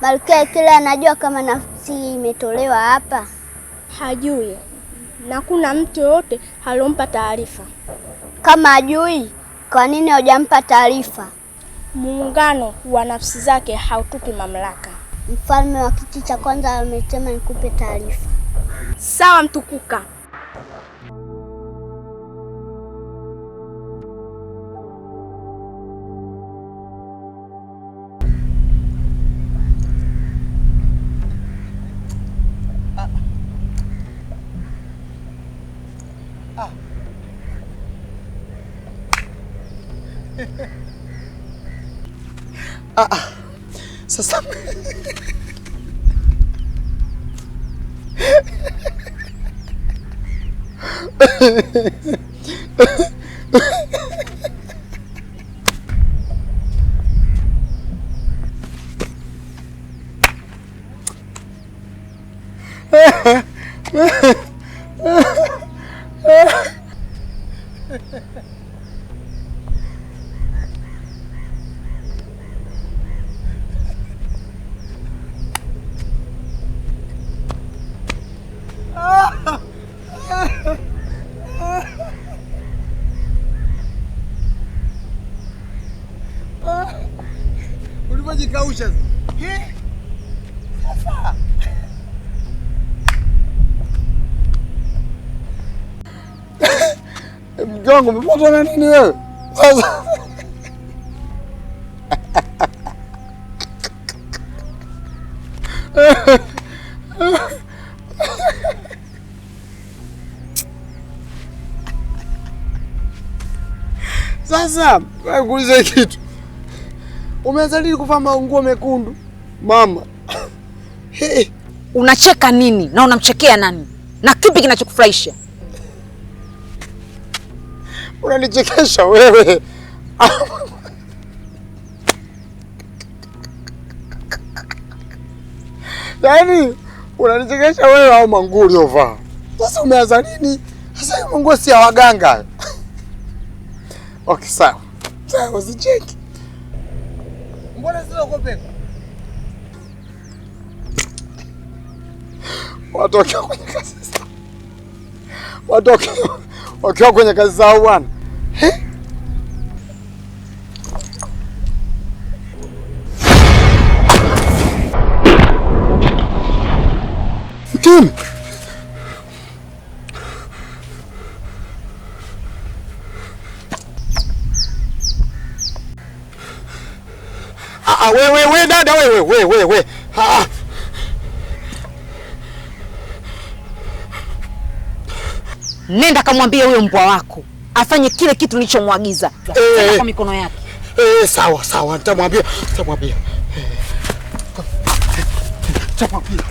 Malkia kila anajua kama nafsi imetolewa hapa? Hajui, na kuna mtu yoyote alompa taarifa. Kama hajui, kwa nini hujampa taarifa? Muungano wa nafsi zake hautupi mamlaka. Mfalme wa kiti cha kwanza amesema nikupe taarifa. Sawa mtukuka. Sasa ulivyojikausha sasa. Mke wangu umepatwa na nini wewe? Sasa sasa nikuulize kitu. Umeanza lini kuvaa manguo mekundu mama? Hey. Unacheka nini na unamchekea nani? Na kipi kinachokufurahisha? Unanichekesha wewe. Yaani unanichekesha wewe au manguo uliovaa. Sasa umeanza lini? Sasa hiyo manguo si ya waganga. Okay, sawa. Sawa, usicheke. Mbona sasa uko peke? Watu wakiwa kwenye kazi zao. Watu wakiwa kwenye kazi zao bwana. Mtume. We we dada we we we we. Nenda kamwambie huyo mbwa wako afanye kile kitu nilichomwagiza kwa mikono yake. Sawa sawa, nitamwambia, nitamwambia. Nitamwambia.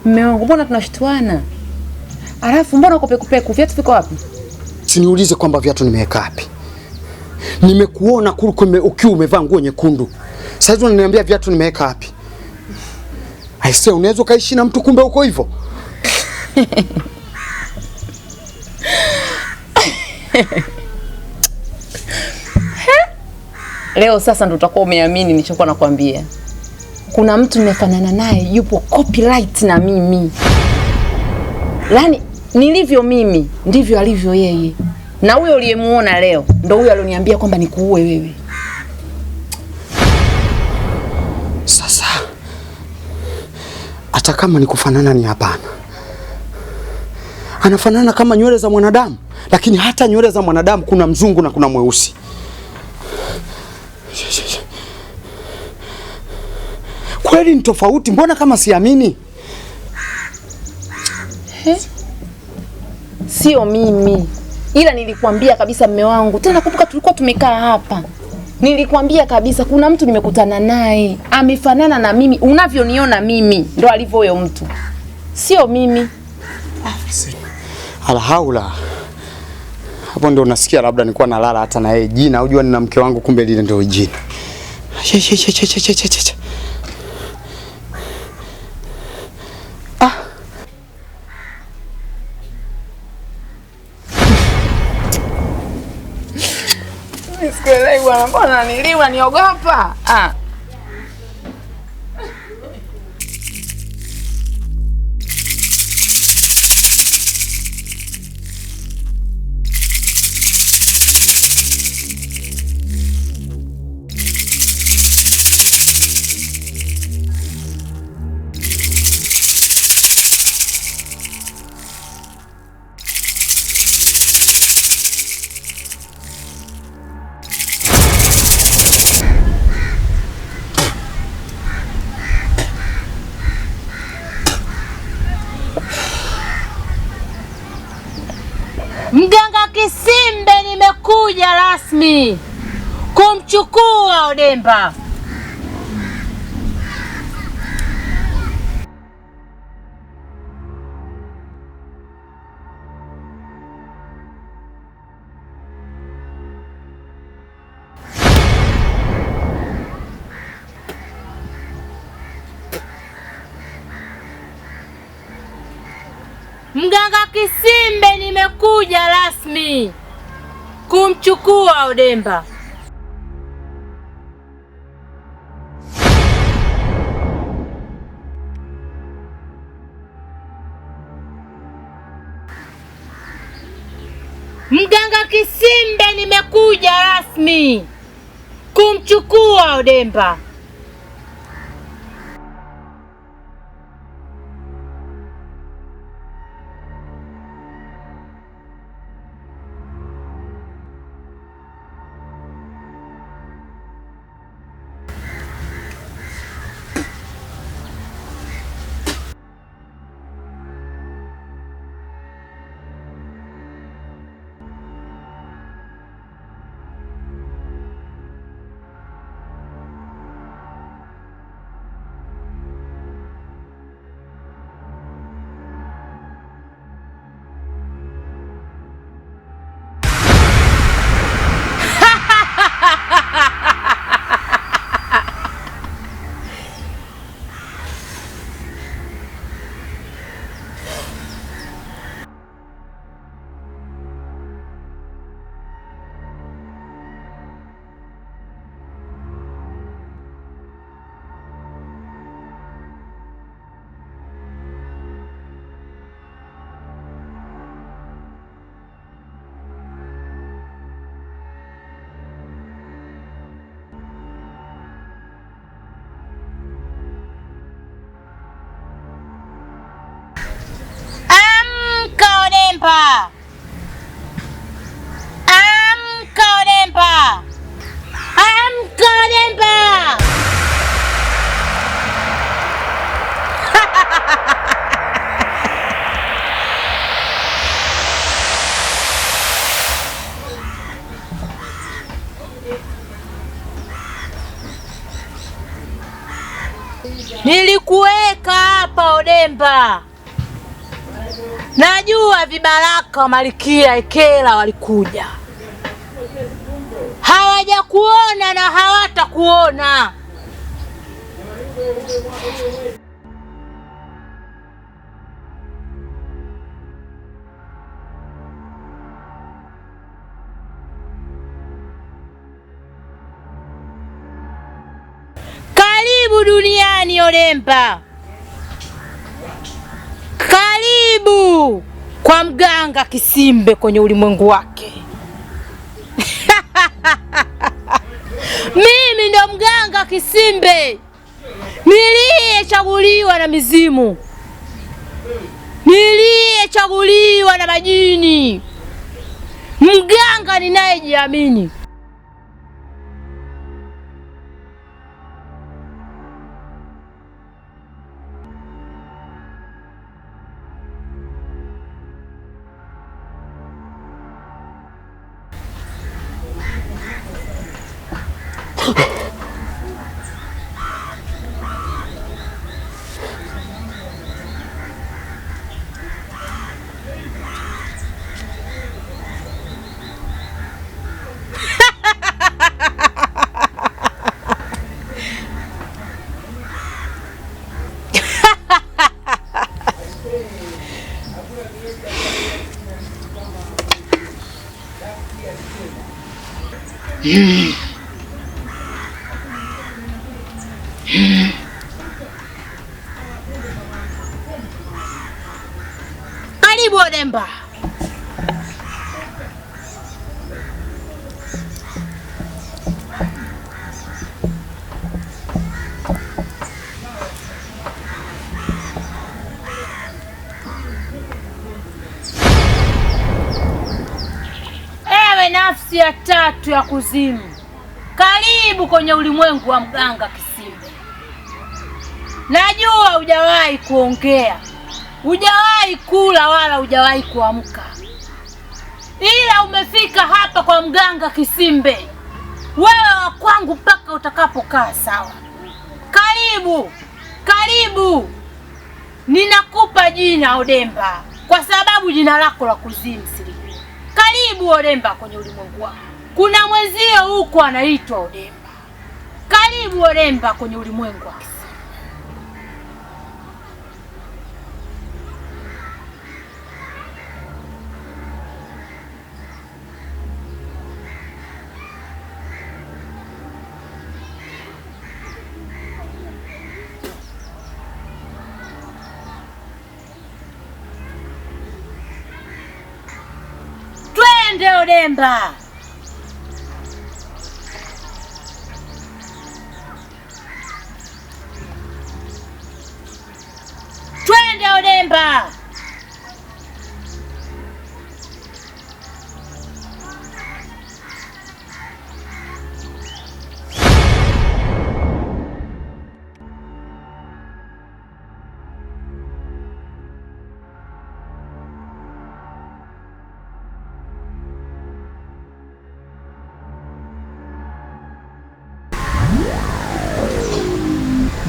Mume wangu, mbona tunashtuana? Alafu mbona uko pekupeku? Viatu viko wapi? Siniulize kwamba viatu nimeweka wapi. Nimekuona ukiwa umevaa nguo nyekundu. Sasa unaniambia viatu nimeweka wapi? Aisee, unaweza kaishi na mtu kumbe uko hivyo? Leo sasa ndo utakuwa umeamini nilichokuwa nakwambia. Kuna mtu nimefanana naye yupo copyright na mimi. Yaani nilivyo mimi ndivyo alivyo yeye. Na huyo uliyemuona leo ndo huyo alioniambia kwamba nikuue wewe. Sasa hata kama ni kufanana ni hapana. Anafanana kama nywele za mwanadamu, lakini hata nywele za mwanadamu kuna mzungu na kuna mweusi. Kweli ni tofauti, mbona kama siamini? Sio mimi. Ila nilikuambia kabisa mme wangu. Tena kumbuka tulikuwa tumekaa hapa. Nilikuambia kabisa kuna mtu nimekutana naye, amefanana na mimi, unavyoniona mimi ndo alivyo huyo mtu. Sio mimi. Alhaula. Hapo ndo unasikia labda nilikuwa nalala hata na yeye jina, unajua nina mke wangu kumbe lile ndio jina. Che. Ah. Sikuelewi bwana, mbona niliwa niogopa? Ah. Mganga Kisimbe, nimekuja rasmi kumchukua Odemba. Mganga Kisimbe, nimekuja rasmi kumchukua Odemba. Mganga Kisimbe, nimekuja rasmi kumchukua Odemba. Odemba! Amka Odemba! Amka Odemba! Nilikuweka hapa Odemba. Najua vibaraka wa Malkia Ekela walikuja. Hawajakuona na hawatakuona. Karibu duniani Odemba. Karibu kwa mganga Kisimbe kwenye ulimwengu wake. Mimi ndo mganga Kisimbe niliyechaguliwa na mizimu, niliyechaguliwa na majini, mganga ninayejiamini. Karibu Odemba. Ewe nafsi ya tatu ya kuzimu, karibu kwenye ulimwengu wa mganga Kisimbe. Najua hujawahi kuongea, hujawahi kula wala hujawahi kuamka, ila umefika hapa kwa mganga Kisimbe. Wewe wa kwangu mpaka utakapokaa sawa. Karibu, karibu. Ninakupa jina Odemba kwa sababu jina lako la kuzimu silijui. Karibu Odemba kwenye ulimwengu wako. Kuna mwenzio huko anaitwa Odemba. Karibu Odemba kwenye ulimwengu wa Kisimbe. Twende Odemba. Twende Odemba.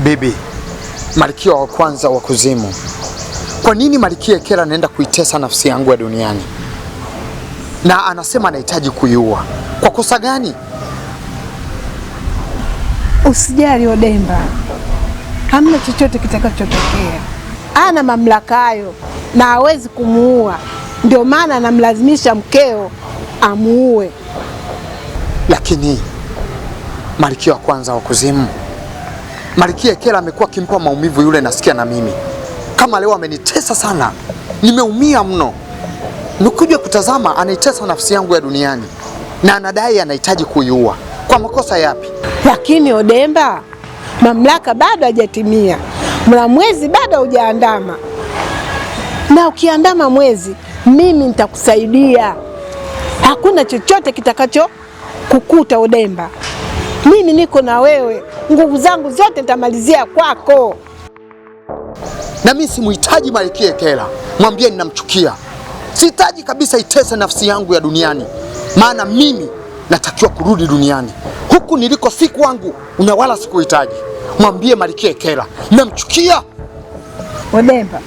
Bibi, malkia wa kwanza wa kuzimu, kwa nini Malkia Ekela anaenda kuitesa nafsi yangu ya duniani na anasema anahitaji kuiua? Kwa kosa gani? Usijali Odemba, hamna chochote kitakachotokea. Ana mamlaka hayo na hawezi kumuua, ndio maana anamlazimisha mkeo amuue. Lakini malkia wa kwanza wa kuzimu, Malkia Ekela amekuwa akimpa maumivu yule, nasikia na mimi kama leo amenitesa sana, nimeumia mno. Nikuja kutazama anaitesa nafsi yangu ya duniani na anadai anahitaji kuiua. Kwa makosa yapi? Lakini Odemba, mamlaka bado hajatimia, na mwezi bado hujaandama, na ukiandama mwezi mimi nitakusaidia. Hakuna chochote kitakacho kukuta Odemba. Mimi niko na wewe, nguvu zangu zote nitamalizia kwako. Na mimi simuhitaji Malkia Ekela, mwambie ninamchukia. Sihitaji kabisa itese nafsi yangu ya duniani, maana mimi natakiwa kurudi duniani. Huku niliko si kwangu, na wala sikuhitaji. Mwambie Malkia Ekela namchukia. Odemba,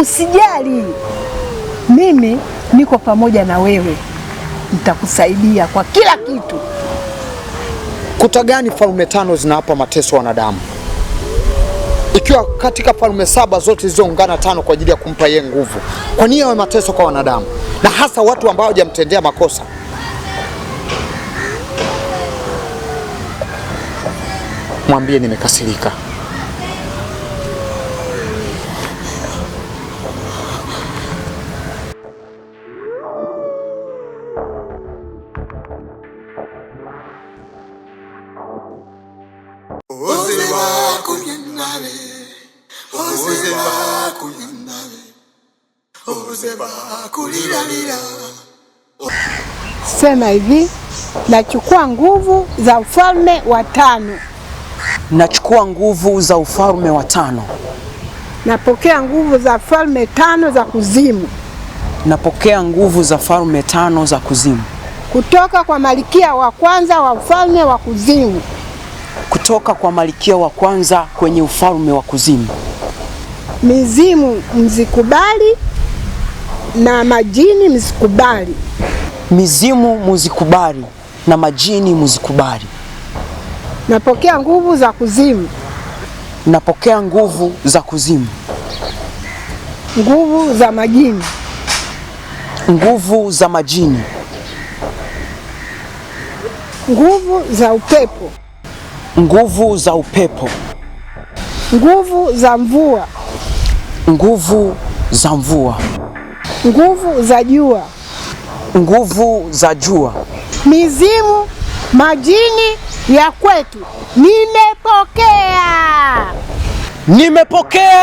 usijali, mimi niko pamoja na wewe, nitakusaidia kwa kila kitu. Kuta gani falme 5 zinawapa mateso wanadamu? Ikiwa katika falme 7 zote zilizoungana 5 kwa ajili ya kumpa yeye nguvu, kwa nini awe mateso kwa wanadamu? Na hasa watu ambao hawajamtendea makosa. Mwambie nimekasirika. Sema hivi, nachukua nguvu za ufalme wa 5. Nachukua nguvu za ufalme wa 5. Napokea nguvu za falme 5 za kuzimu. Napokea nguvu za falme 5 za kuzimu. Kutoka kwa malikia wa kwanza wa ufalme wa kuzimu. Kutoka kwa malikia wa kwanza kwenye ufalme wa kuzimu. Mizimu mzikubali na majini mzikubali. Mizimu muzikubali na majini muzikubali. Napokea nguvu za kuzimu. Napokea nguvu za kuzimu. Nguvu za majini. Nguvu za majini. Nguvu za upepo. Nguvu za upepo. Nguvu za mvua. Nguvu za mvua. Nguvu za jua. Nguvu za jua. Mizimu, majini ya kwetu nimepokea. Nimepokea.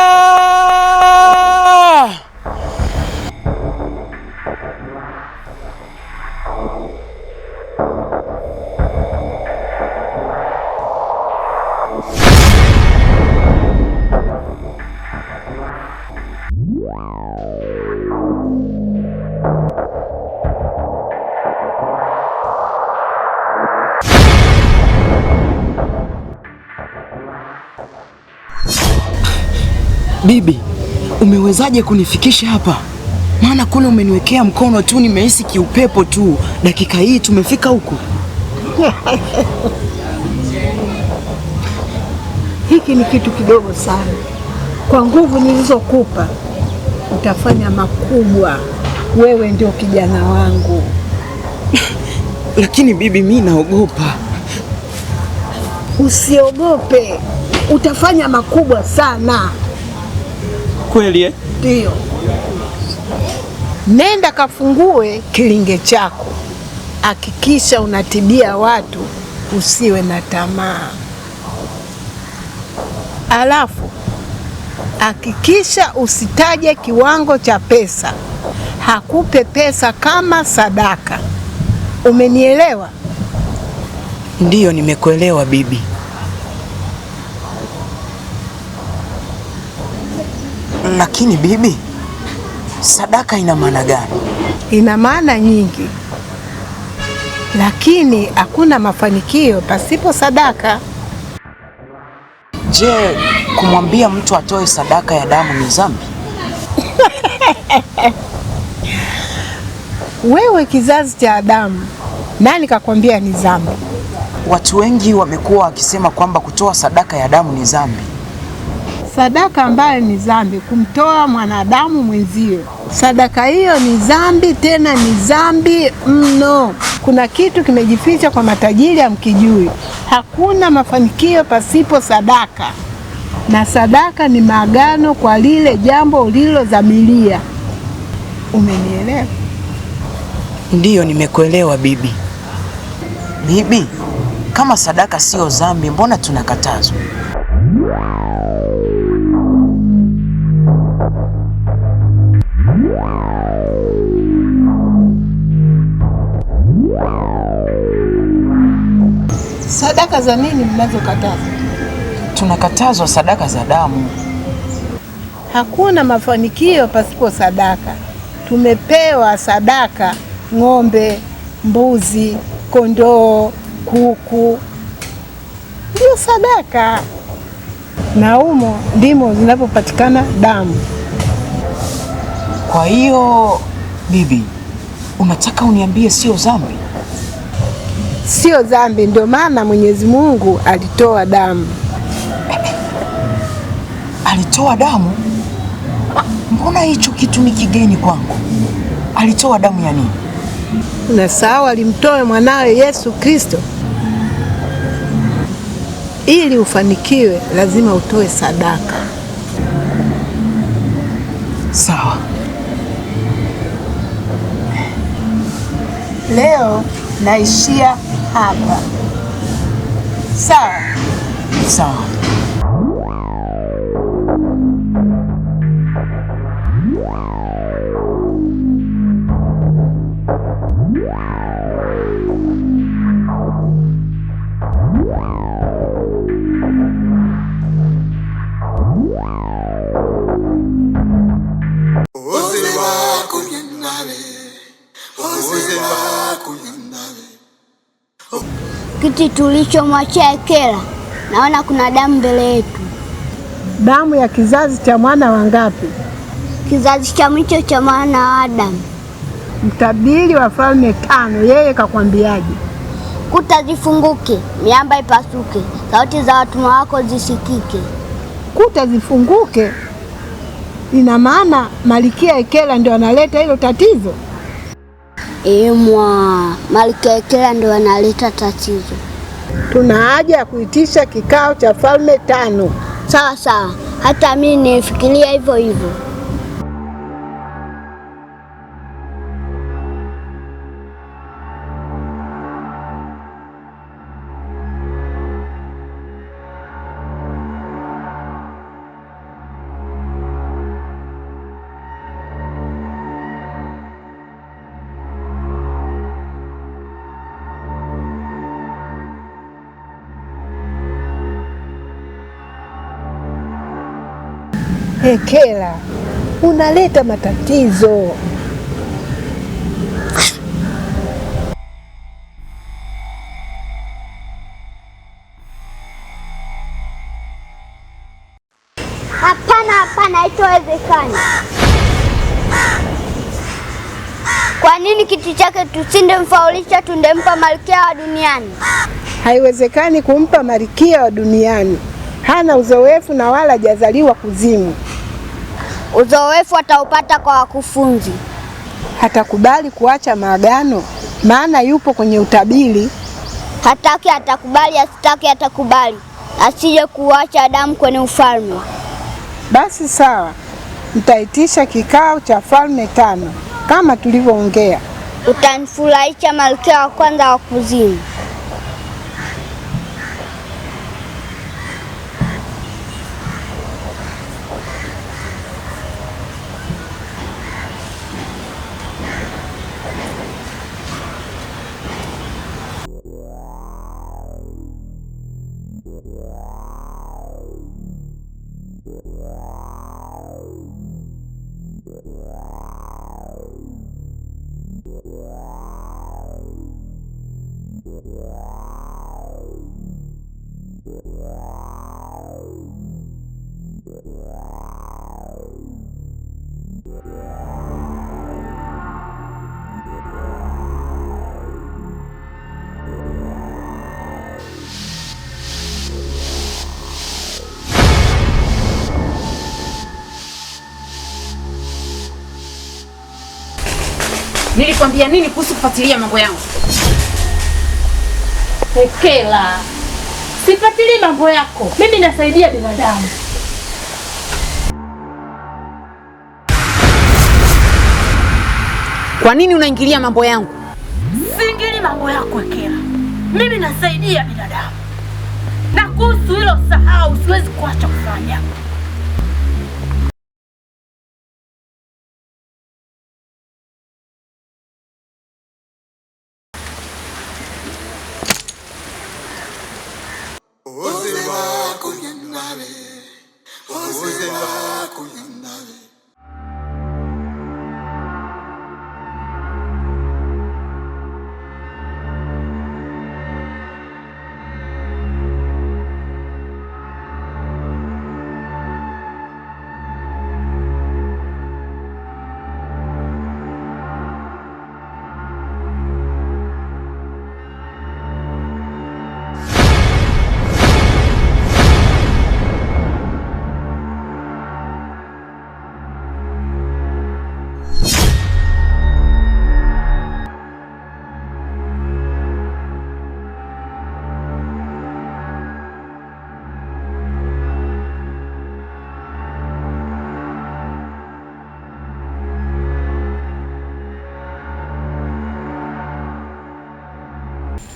Bibi, umewezaje kunifikisha hapa? Maana kule umeniwekea mkono tu, nimehisi kiupepo tu. Dakika hii tumefika huku. Hiki ni kitu kidogo sana. Kwa nguvu nilizokupa utafanya makubwa. Wewe ndio kijana wangu. Lakini bibi, mimi naogopa. Usiogope, utafanya makubwa sana. Kweli eh? Ndio. Nenda kafungue kilinge chako. Hakikisha unatibia watu, usiwe na tamaa. Alafu hakikisha usitaje kiwango cha pesa. Hakupe pesa kama sadaka. Umenielewa? Ndiyo, nimekuelewa bibi. Lakini bibi, sadaka ina maana gani? Ina maana nyingi. Lakini hakuna mafanikio pasipo sadaka. Je, kumwambia mtu atoe sadaka ya damu ni dhambi? Wewe kizazi cha Adamu, nani kakwambia ni dhambi? Watu wengi wamekuwa wakisema kwamba kutoa sadaka ya damu ni dhambi. Sadaka ambayo ni dhambi, kumtoa mwanadamu mwenzio. Sadaka hiyo ni dhambi, tena ni dhambi mno. Kuna kitu kimejificha kwa matajiri hamkijui. Hakuna mafanikio pasipo sadaka. Na sadaka ni maagano kwa lile jambo ulilodhamiria. Umenielewa? Ndiyo, nimekuelewa bibi. Bibi, kama sadaka sio dhambi, mbona tunakatazwa? Sadaka za nini mnazokatazwa? Tunakatazwa sadaka za damu. Hakuna mafanikio pasipo sadaka. Tumepewa sadaka ng'ombe, mbuzi, kondoo, kuku. Ndio sadaka. Na humo ndimo zinapopatikana damu. Kwa hiyo bibi, unataka uniambie sio dhambi? Sio dhambi, ndio maana Mwenyezi Mungu alitoa damu. Alitoa damu? Mbona hicho kitu ni kigeni kwangu? Alitoa damu ya nini? Unasahau alimtoa mwanawe Yesu Kristo. Ili ufanikiwe lazima utoe sadaka. Sawa. Leo naishia hapa. Sawa? Sawa. Kiti tulichomwachia Ekela, naona kuna damu mbele yetu. Damu ya kizazi cha mwana wangapi? Kizazi cha mwisho cha mwana wa Adamu. Mtabiri wa falme 5, yeye kakwambiaje? Kuta zifunguke, miamba ipasuke, sauti za watumwa wako zisikike. Kuta zifunguke? Ina maana Malkia Ekela ndio analeta hilo tatizo? Emwa, Malkia Ekela ndio analeta tatizo. Tuna haja ya kuitisha kikao cha falme 5. Sawa sawa, hata mimi nifikiria hivyo hivyo. Ekela, unaleta matatizo. Hapana, hapana, haitowezekana. Kwa nini kiti chake tusindemfaulisha tundempa malkia wa duniani? Haiwezekani kumpa malkia wa duniani. Hana uzoefu na wala hajazaliwa kuzimu. Uzoefu ataupata kwa wakufunzi. Hatakubali kuacha maagano, maana yupo kwenye utabiri. Hataki atakubali, asitaki atakubali, asije kuacha damu kwenye ufalme. Basi sawa, nitaitisha kikao cha falme 5 kama tulivyoongea. Utanifurahisha malkia wa kwanza wa kuzimu. Nilikwambia nini kuhusu kufuatilia mambo yangu? Ekela, sifuatilii mambo yako. Mimi nasaidia binadamu. Kwa nini unaingilia mambo yangu? Siingili mambo yako Ekela. Mimi nasaidia binadamu. Na kuhusu hilo sahau, siwezi kuacha kufanya.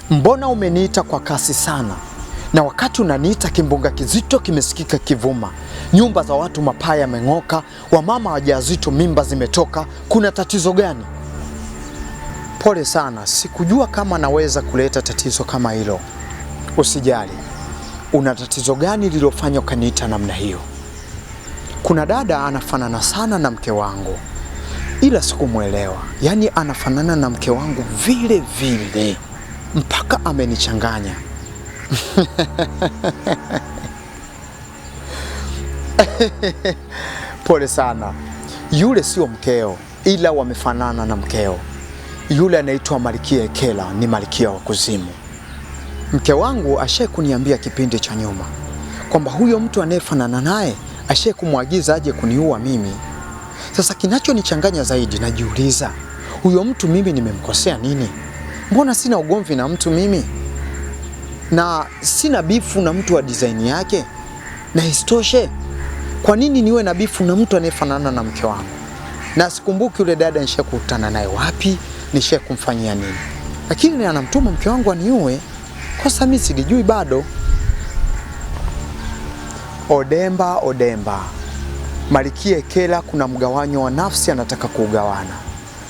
Mbona umeniita kwa kasi sana? Na wakati unaniita kimbunga kizito kimesikika kivuma. Nyumba za watu mapaa yameng'oka, wamama wajawazito mimba zimetoka. Kuna tatizo gani? Pole sana, sikujua kama naweza kuleta tatizo kama hilo. Usijali. Una tatizo gani lililofanya ukaniita namna hiyo? Kuna dada anafanana sana na mke wangu, ila sikumuelewa. Yaani anafanana na mke wangu vile vile, mpaka amenichanganya. Pole sana. Yule sio mkeo, ila wamefanana na mkeo. Yule anaitwa Malkia Ekela, ni malkia wa kuzimu. Mke wangu ashaye kuniambia kipindi cha nyuma kwamba huyo mtu anayefanana naye ashaye kumwagiza aje kuniua mimi. Sasa kinachonichanganya zaidi, najiuliza, huyo mtu mimi nimemkosea nini? Mbona sina ugomvi na mtu mimi? Na sina bifu na mtu wa design yake? Na isitoshe, kwa nini niwe na bifu na mtu anayefanana na mke wangu? Na sikumbuki yule dada nishakutana naye wapi, nishakumfanyia nini. Lakini anamtuma mke wangu aniue. Kosa mimi silijui bado. Odemba, Odemba. Malkia Ekela kuna mgawanyo wa nafsi anataka kuugawana.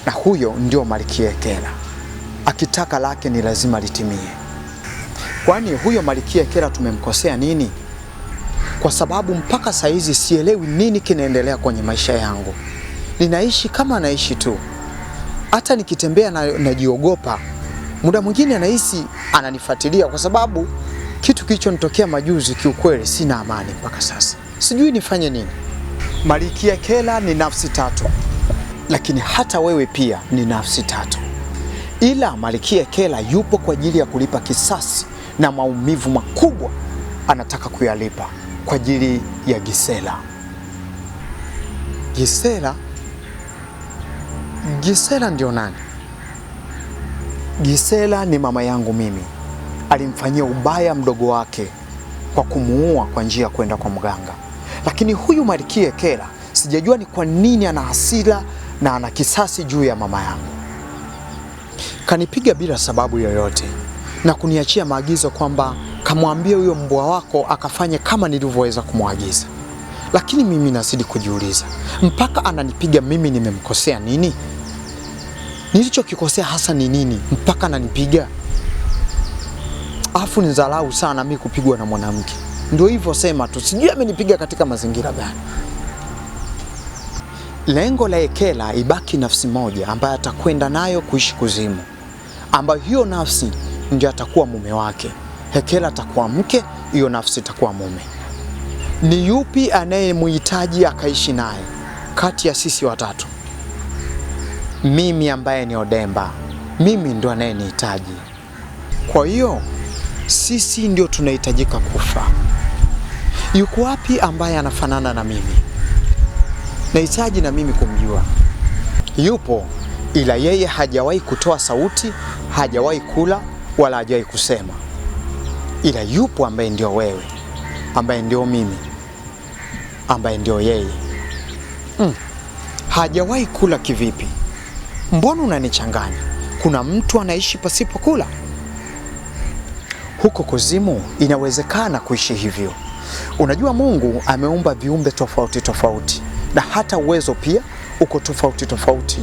Na huyo ndio Malkia Ekela. Akitaka lake ni lazima litimie. Kwani huyo Malkia Ekela tumemkosea nini? Kwa sababu mpaka saizi sielewi nini kinaendelea kwenye maisha yangu. Ninaishi kama naishi tu. Hata nikitembea najiogopa. Muda mwingine anahisi ananifuatilia kwa sababu kitu kilichonitokea majuzi kiukweli sina amani mpaka sasa. Sijui nifanye nini. Malkia Ekela ni nafsi tatu. Lakini hata wewe pia ni nafsi tatu. Ila Malkia Ekela yupo kwa ajili ya kulipa kisasi na maumivu makubwa anataka kuyalipa kwa ajili ya Gisela. Gisela? Gisela ndio nani? Gisela ni mama yangu mimi. Alimfanyia ubaya mdogo wake kwa kumuua kwa njia ya kwenda kwa mganga. Lakini huyu Malkia Ekela sijajua ni kwa nini ana hasira na ana kisasi juu ya mama yangu. Kanipiga bila sababu yoyote na kuniachia maagizo kwamba kamwambie huyo mbwa wako akafanye kama nilivyoweza kumwagiza. Lakini mimi nazidi kujiuliza, mpaka ananipiga mimi nimemkosea nini? Nilichokikosea hasa ni nini mpaka ananipiga? Afu ni dharau sana mimi kupigwa na mwanamke. Ndio hivyo sema tu, sijui amenipiga katika mazingira gani. Lengo la Ekela ibaki nafsi moja ambaye atakwenda nayo kuishi kuzimu, ambayo hiyo nafsi ndio atakuwa mume wake. Ekela atakuwa mke, hiyo nafsi itakuwa mume. Ni yupi anayemhitaji akaishi naye kati ya sisi watatu? Mimi ambaye ni Odemba, mimi ndo anayenihitaji. Kwa hiyo sisi ndio tunahitajika kufa. Yuko wapi ambaye anafanana na mimi? Nahitaji na mimi kumjua. Yupo, ila yeye hajawahi kutoa sauti, hajawahi kula wala hajawahi kusema. Ila yupo ambaye ndio wewe, ambaye ndio mimi, ambaye ndio yeye. Hajawahi kula kivipi? Mbona unanichanganya? Kuna mtu anaishi pasipo kula? Huko kuzimu inawezekana kuishi hivyo. Unajua Mungu ameumba viumbe tofauti tofauti, na hata uwezo pia uko tofauti tofauti.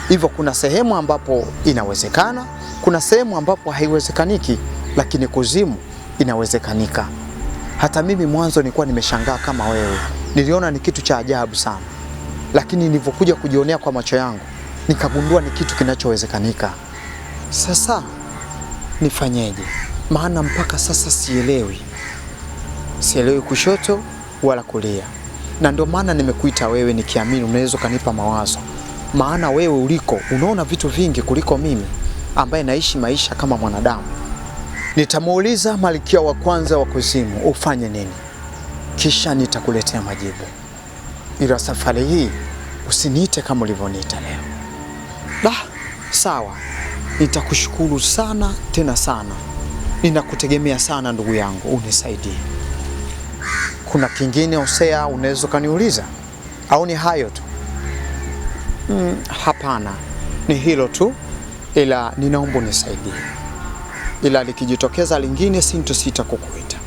Hivyo kuna sehemu ambapo inawezekana, kuna sehemu ambapo haiwezekaniki, lakini kuzimu inawezekanika. Hata mimi mwanzo nilikuwa nimeshangaa kama wewe. Niliona ni kitu cha ajabu sana. Lakini nilipokuja kujionea kwa macho yangu, nikagundua ni kitu kinachowezekanika. Sasa nifanyeje? Maana mpaka sasa sielewi. Sielewi kushoto wala kulia. Na ndio maana nimekuita wewe nikiamini unaweza kanipa mawazo. Maana wewe uliko unaona vitu vingi kuliko mimi ambaye naishi maisha kama mwanadamu. Nitamuuliza malkia wa kwanza wa kuzimu ufanye nini, kisha nitakuletea majibu. Ila safari hii usiniite kama ulivyoniita leo. Sawa. Nitakushukuru sana tena sana. Ninakutegemea sana ndugu yangu, unisaidie. Kuna kingine Hosea unaweza kaniuliza? Au ni hayo tu? Hapana, ni hilo tu, ila ninaomba unisaidie. Ila likijitokeza lingine sintosita kukuita.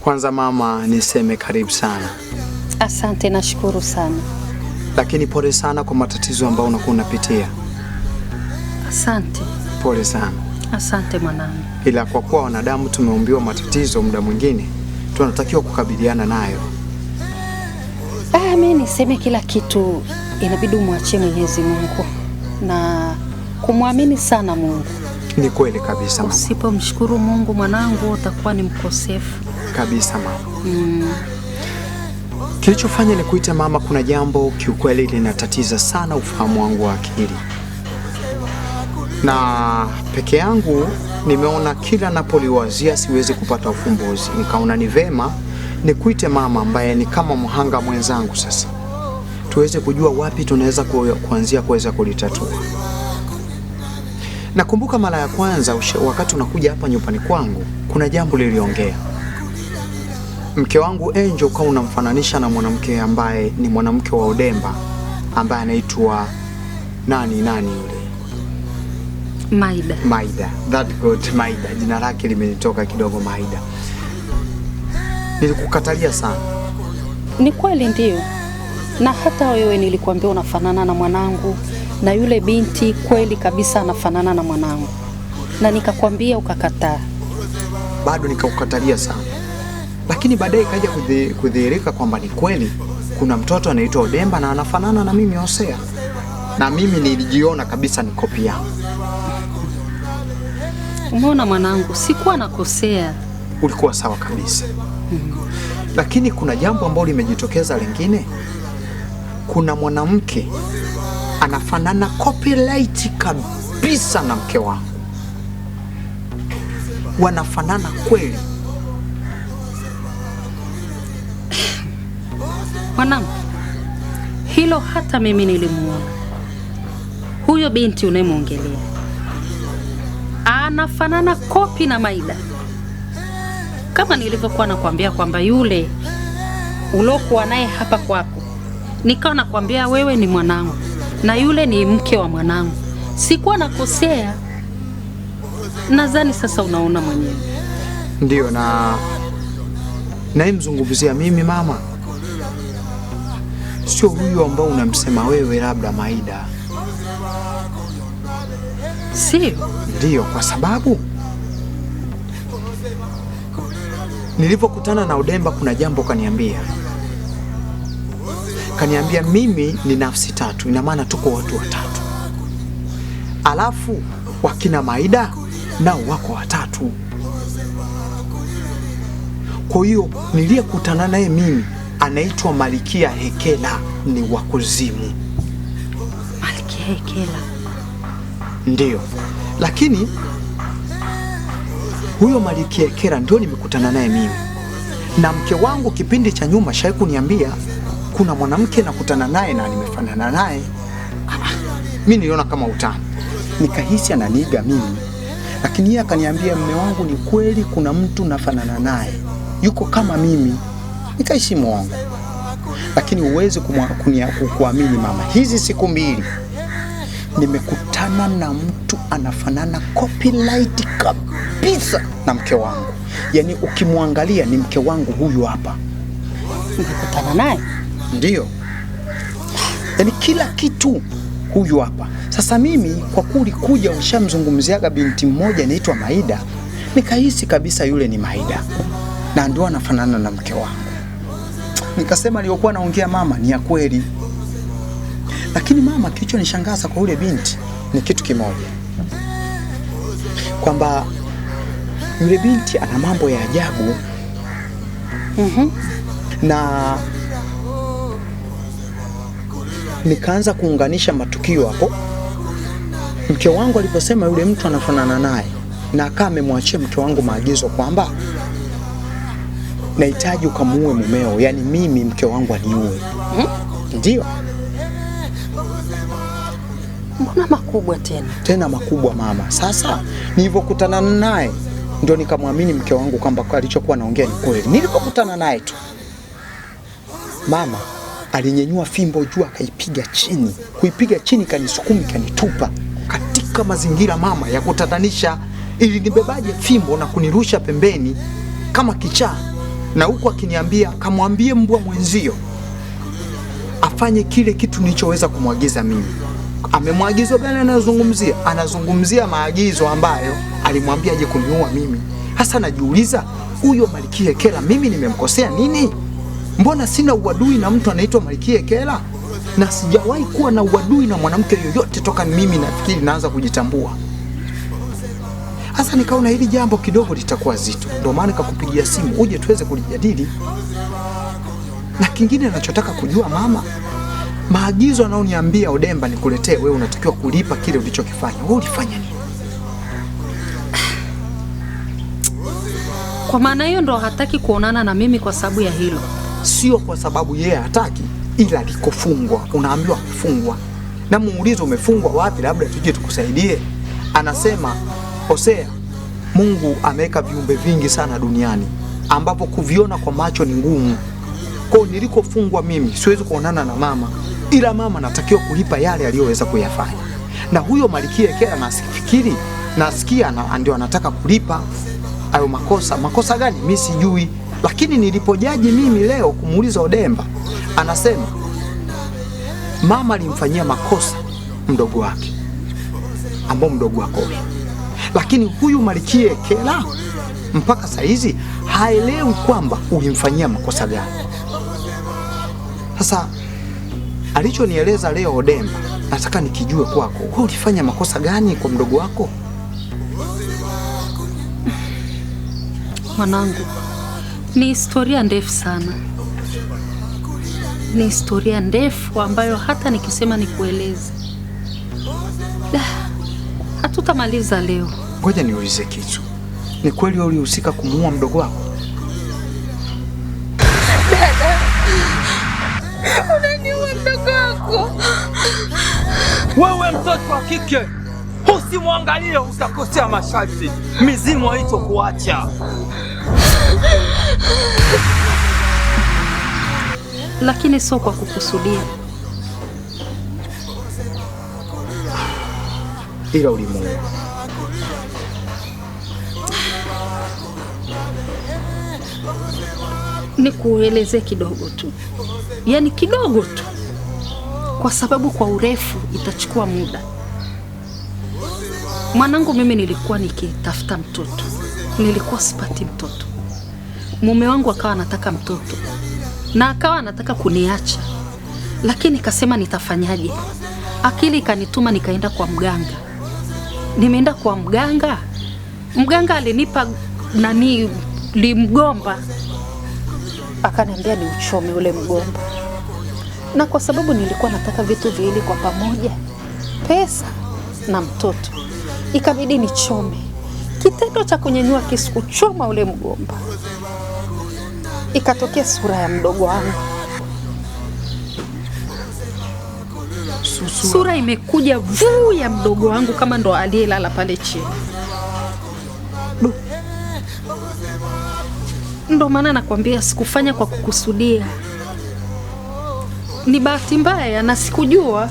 Kwanza mama, niseme karibu sana. Asante, nashukuru sana. Lakini pole sana kwa matatizo ambayo unakuwa unapitia. Asante. Pole sana. Asante mwanangu. Ila kwa kuwa wanadamu tumeumbiwa matatizo, muda mwingine tunatakiwa kukabiliana nayo. Mimi niseme kila kitu inabidi umwachie Mwenyezi Mungu na kumwamini sana Mungu. Ni kweli kabisa mama. Usipomshukuru Mungu mwanangu, utakuwa ni mkosefu kabisa mama. Kilichofanya ni kuita mama, kuna jambo kiukweli linatatiza sana ufahamu wangu wa akili, na peke yangu nimeona kila napoliwazia siwezi kupata ufumbuzi. Nikaona ni vema nikuite mama ambaye ni kama mhanga mwenzangu, sasa tuweze kujua wapi tunaweza kuanzia kuweza kulitatua. Nakumbuka mara ya kwanza wakati unakuja hapa nyumbani kwangu, kuna jambo liliongea. Mke wangu Angel ukawa unamfananisha na mwanamke ambaye ni mwanamke wa Odemba ambaye anaitwa nani yule? Maida. Maida. That good, Maida. Jina lake limenitoka kidogo, Maida. Nilikukatalia sana. Ni kweli ndio. Na hata wewe nilikuambia unafanana na mwanangu, na yule binti kweli kabisa anafanana na mwanangu. Na nikakwambia ukakataa. Bado nikakukatalia sana. Lakini baadaye ikaja kudhihirika kwamba ni kweli kuna mtoto anaitwa Odemba na anafanana na mimi Hosea. Na mimi nilijiona kabisa ni kopi yangu. Umeona mwanangu, sikuwa nakosea. Ulikuwa sawa kabisa. Lakini kuna jambo ambalo limejitokeza lingine. Kuna mwanamke anafanana copyright kabisa na mke wangu. Wanafanana kweli. Mwanangu, hilo hata mimi nilimuona. Huyo binti unayemwongelea anafanana kopi na Maida. Kama nilivyokuwa nakwambia kwamba yule ulokuwa naye hapa kwako, nikawa nakwambia wewe ni mwanangu na yule ni mke wa mwanangu. Sikuwa nakosea. Nadhani sasa unaona mwenyewe. Ndio, na naimzungumzia mimi mama, sio huyu ambao unamsema wewe labda Maida. Sio? Ndio, kwa sababu nilipokutana na Odemba kuna jambo kaniambia. Kaniambia mimi ni nafsi tatu, ina maana tuko watu watatu. Alafu wakina Maida nao wako watatu. Kwa hiyo niliyekutana naye mimi anaitwa Malikia Hekela, ni wa kuzimu. Malikia Hekela. Ndio. Lakini huyo Malikia Hekela ndio nimekutana naye mimi. Na mke wangu kipindi cha nyuma shai kuniambia kuna mwanamke nakutana naye na nimefanana naye. Mimi niliona kama utani. Nikahisi ananiiga mimi. Lakini yeye akaniambia mume wangu ni kweli kuna mtu nafanana naye. Yuko kama mimi. Nikaishi muongo. Lakini huwezi kuamini mama. Hizi siku mbili nimekutana na mtu anafanana copyright kabisa na mke wangu. Yaani ukimwangalia ni mke wangu huyu hapa. Nimekutana naye? Ndio. Yaani kila kitu huyu hapa. Sasa mimi kwa kulikuja ushamzungumziaga binti mmoja anaitwa Maida, nikahisi kabisa yule ni Maida na ndio anafanana na mke wangu. Nikasema aliyokuwa naongea mama ni ya kweli. Lakini mama, kilichonishangaza kwa yule binti ni kitu kimoja, kwamba Yule binti ana mambo ya ajabu. Na nikaanza kuunganisha matukio hapo. Mke wangu aliposema yule mtu anafanana naye, na akawa amemwachia mke wangu maagizo kwamba nahitaji ukamuue mumeo, yani mimi mke wangu aniue. Ndio. Mbona makubwa tena? Tena makubwa mama. Sasa nilipokutana naye ndio nikamwamini mke wangu kwamba alichokuwa anaongea ni kweli. Nilipokutana naye tu, mama alinyenyua fimbo juu akaipiga chini. Kuipiga chini kanisukuma kanitupa katika mazingira mama ya kutatanisha. Ilinibebaje fimbo na kunirusha pembeni kama kichaa, na huku akiniambia kamwambie mbwa mwenzio afanye kile kitu nilichoweza kumwagiza mimi. Amemwagizo gani anazungumzia? Anazungumzia maagizo ambayo alimwambia aje kuniua mimi. Hasa najiuliza, huyo Malkia Ekela mimi nimemkosea nini? Mbona sina uadui na mtu anaitwa Malkia Ekela? Na sijawahi kuwa na uadui na mwanamke yoyote toka mimi nafikiri naanza kujitambua. Hasa nikaona hili jambo kidogo litakuwa zito. Ndio maana nikakupigia simu uje tuweze kulijadili. Na kingine ninachotaka kujua mama, maagizo anaoniambia Odemba nikuletee wewe, unatakiwa kulipa kile ulichokifanya. Wewe ulifanya nini? Kwa maana hiyo ndo hataki kuonana na mimi kwa sababu ya hilo. Sio kwa sababu yeye hataki, ila alikofungwa. Unaambiwa kufungwa. Na muulize umefungwa wapi, labda tuje tukusaidie. Anasema Hosea, Mungu ameweka viumbe vingi sana duniani ambapo kuviona kwa macho ni ngumu. Kwa nilikofungwa mimi siwezi kuonana na mama, ila mama natakiwa kulipa yale aliyoweza kuyafanya. Na huyo Malkia Ekela nasifikiri, nasikia na ndio anataka kulipa hayo makosa. Makosa gani mimi sijui, lakini nilipojaji mimi leo kumuuliza Odemba, anasema mama alimfanyia makosa mdogo wake, ambao mdogo wako. Lakini huyu Malkia Ekela mpaka saizi haelewi kwamba ulimfanyia makosa gani. Sasa alichonieleza leo Odemba, nataka nikijue kwako. Wewe ulifanya makosa gani kwa mdogo wako? Mwanangu, ni historia ndefu sana. Ni historia ndefu ambayo hata nikisema nikueleze, hatutamaliza leo. Ngoja niulize kitu. Ni kweli wewe ulihusika kumuua mdogo wako? Dada, unaniua mdogo wako. Wewe mtoto wa kike, usimwangalie, utakosea masharti. Mizimu haitokuacha. Lakini sio kwa kukusudia. Ila ulimuua. Nikueleze kidogo tu. Yaani kidogo tu. Kwa sababu kwa urefu itachukua muda. Mwanangu, mimi nilikuwa nikitafuta mtoto. Nilikuwa sipati mtoto. Mume wangu akawa anataka mtoto. Na akawa anataka kuniacha. Lakini kasema nitafanyaje? Akili ikanituma nikaenda kwa mganga. Nimeenda kwa mganga. Mganga alinipa nani limgomba. Akaniambia ni uchome ule mgomba. Na kwa sababu nilikuwa nataka vitu viwili kwa pamoja, pesa na mtoto, ikabidi nichome. Kitendo cha kunyanyua kisu kuchoma ule mgomba, ikatokea sura ya mdogo wangu. Sura imekuja vuu ya mdogo wangu kama ndo aliyelala pale chini. Ndo maana nakwambia sikufanya kwa kukusudia. Ni bahati mbaya na sikujua.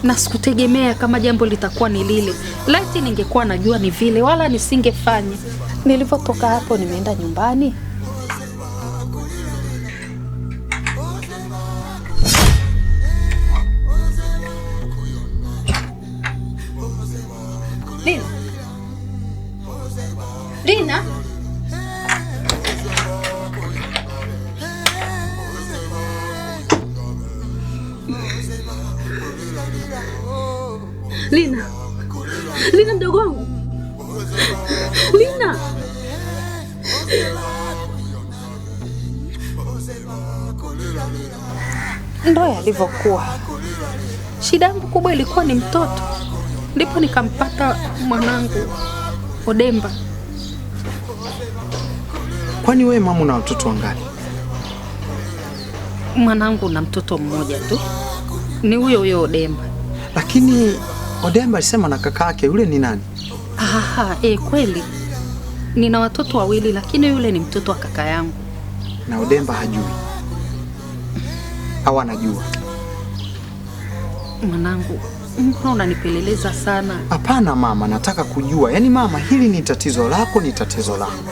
Na sikutegemea kama jambo litakuwa ni lile. Laiti ningekuwa najua ni vile, wala nisingefanya. Nilipotoka hapo nimeenda nyumbani. Lina. Lina. Lina. Lina mdogo wangu. Lina. Ndo yalivyokuwa. Shida yangu kubwa ilikuwa ni mtoto, ndipo nikampata mwanangu Odemba. Kwani wewe mama una watoto wangapi? Mwanangu na mtoto mmoja tu, ni huyo huyo Odemba. Lakini Odemba alisema na kaka yake yule ni nani? Aha, kweli nina watoto wawili, lakini yule ni mtoto wa kaka yangu. Na Odemba hajui au anajua? Mwanangu, mbona unanipeleleza sana? Hapana mama, nataka kujua. Yaani mama, hili ni tatizo lako, ni tatizo langu.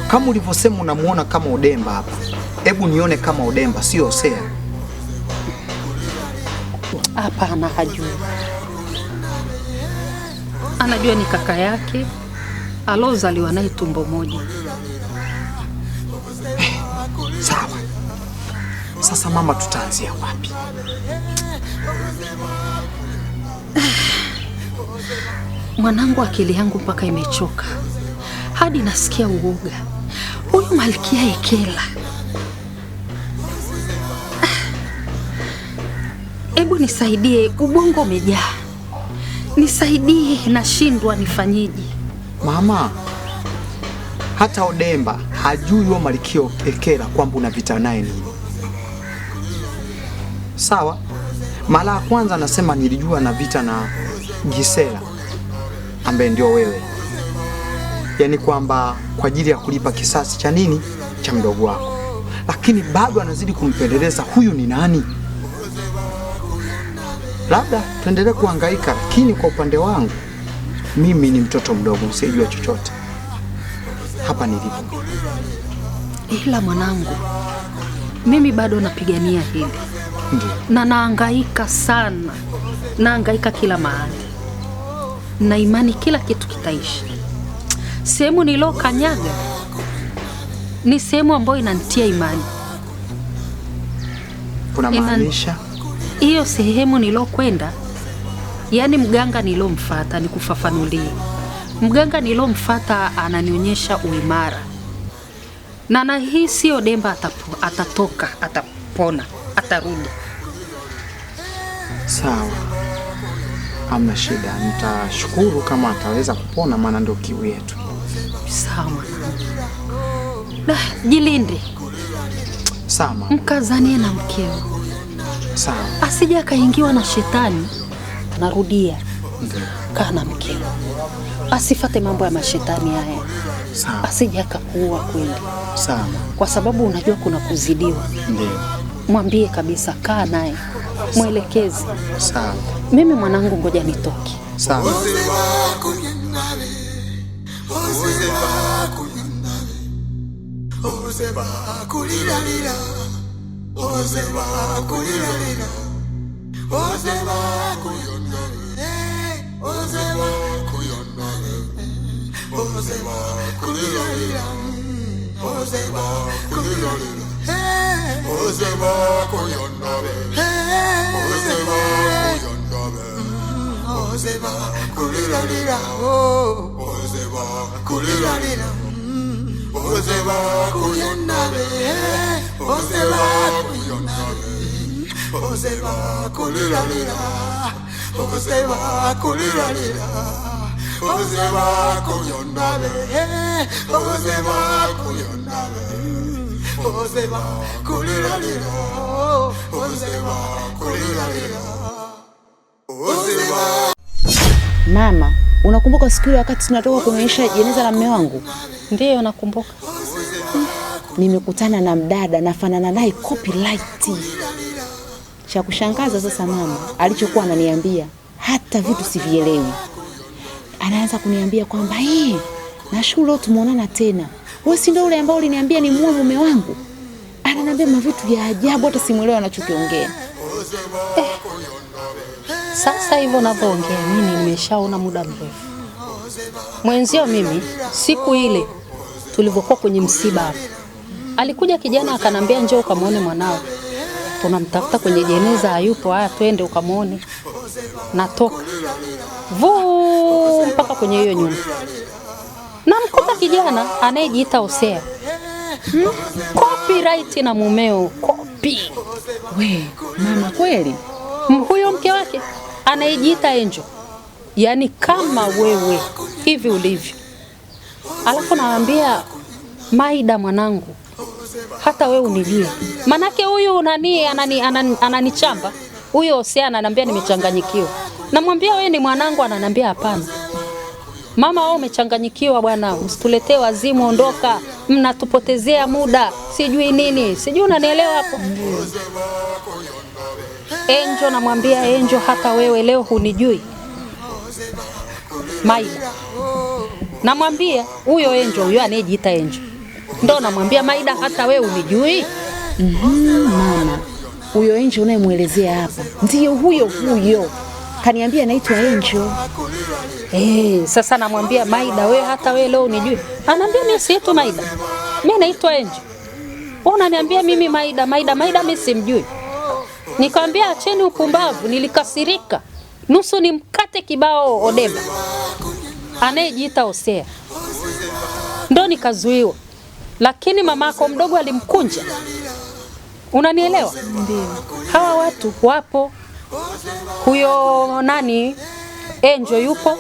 Kama ulivyosema unamuona kama Odemba hapa, hebu nione kama Odemba, sio Hosea. Hapana, hajui. Anajua ni kaka yake alozaliwa naye tumbo moja. Sawa. Sasa mama, tutaanzia wapi? Mwanangu, akili yangu mpaka imechoka hadi nasikia uoga. Huyu Malkia Ekela, hebu nisaidie, ubongo umejaa. Nisaidie, nashindwa nifanyeje? Mama, hata Odemba hajui huyo Malkia Ekela kwamba una vita naye nini. Sawa? Mara ya kwanza anasema nilijua na vita na Gisela ambaye ndio wewe. Yaani kwamba kwa ajili ya kulipa kisasi cha nini? Cha mdogo wako. Lakini bado anazidi kumpeleleza huyu ni nani? Labda tuendelee kuhangaika, lakini kwa upande wangu mimi ni mtoto mdogo nisijua chochote. Hapa nilipo. Ila mwanangu, mimi bado napigania hili. Ndiyo. Na nahangaika sana. Nahangaika kila mahali. Na imani kila kitu kitaishi. Sehemu nilokanyaga ni sehemu ambayo inanitia imani. Kuna maanisha? Hiyo sehemu nilokwenda, yani mganga nilomfuata, nikufafanulie. Mganga nilomfuata ananionyesha uimara. Na nahisi Odemba atatoka, atapona, atarudi. Sawa. Hamna shida, nitashukuru kama ataweza kupona, maana ndio kiu yetu. Sawa mwanangu. Jilinde. Sawa. Mkazanie na mkeo. Sawa. Asije akaingiwa na shetani. Narudia. Ndio. Kaa na mkeo. Asifate mambo ya mashetani haya. Sawa. Asije akakuua kweli. Sawa. Kwa sababu unajua kuna kuzidiwa. Ndio. Mwambie kabisa, kaa naye. Mwelekeze. Sawa. Mimi mwanangu ngoja nitoke. Sawa. Mama, unakumbuka siku ile wakati tunatoka kuonyesha jeneza la mume wangu? Ndiyo, nakumbuka. Nimekutana na mdada nafanana naye copyright. Cha kushangaza sasa mama, alichokuwa ananiambia hata vitu sivielewi. Anaanza kuniambia kwamba nashukuru leo tumeonana tena. Wewe si ndio yule ambaye uliniambia ni muoe mume wangu? Ananiambia mavitu ya ajabu hata simuelewi anachokiongea. Sasa hivyo ninavyoongea mimi nimeshaona muda mrefu. Mwenzio mimi siku ile tulivyokuwa kwenye msiba hapo, alikuja kijana akanambia njoo ukamuone mwanao. Tunamtafuta kwenye jeneza hayupo, haya twende ukamuone. Natoka vuu mpaka kwenye hiyo nyumba, namkuta kijana anayejiita Hosea. Copyright na mumeo copy. We mama, kweli huyo mke wake anayejiita Angel, yaani kama wewe hivi ulivyo. Alafu naambia Maida mwanangu, hata wewe unijue, manake huyu nani ananichamba huyo Hosea, ananiambia nimechanganyikiwa. Namwambia wewe ni mwanangu, ananiambia hapana mama, wewe umechanganyikiwa bwana, usituletee wazimu, ondoka, mnatupotezea muda, sijui nini, sijui unanielewa hapo. Angel, namwambia Angel, hata wewe leo hunijui. Maida, namwambia huyo Angel, huyo anayejiita Angel, ndo namwambia Maida, hata wewe unijui. Mama, huyo Angel unayemuelezea hapa ndiyo huyo huyo, kaniambia anaitwa Angel. Sasa namwambia Maida, wewe hata wewe leo unijui. Ananiambia mimi siitwi Maida, mimi naitwa Angel. Wewe unaniambia mimi Maida, Maida, Maida, mimi simjui. Nikamwambia acheni upumbavu, nilikasirika. Nusu nimkate kibao Odemba anayejiita Hosea. Ndo nikazuiwa. Lakini mamako mdogo alimkunja. Unanielewa? Ndio. Hawa watu wapo. Huyo nani Angel yupo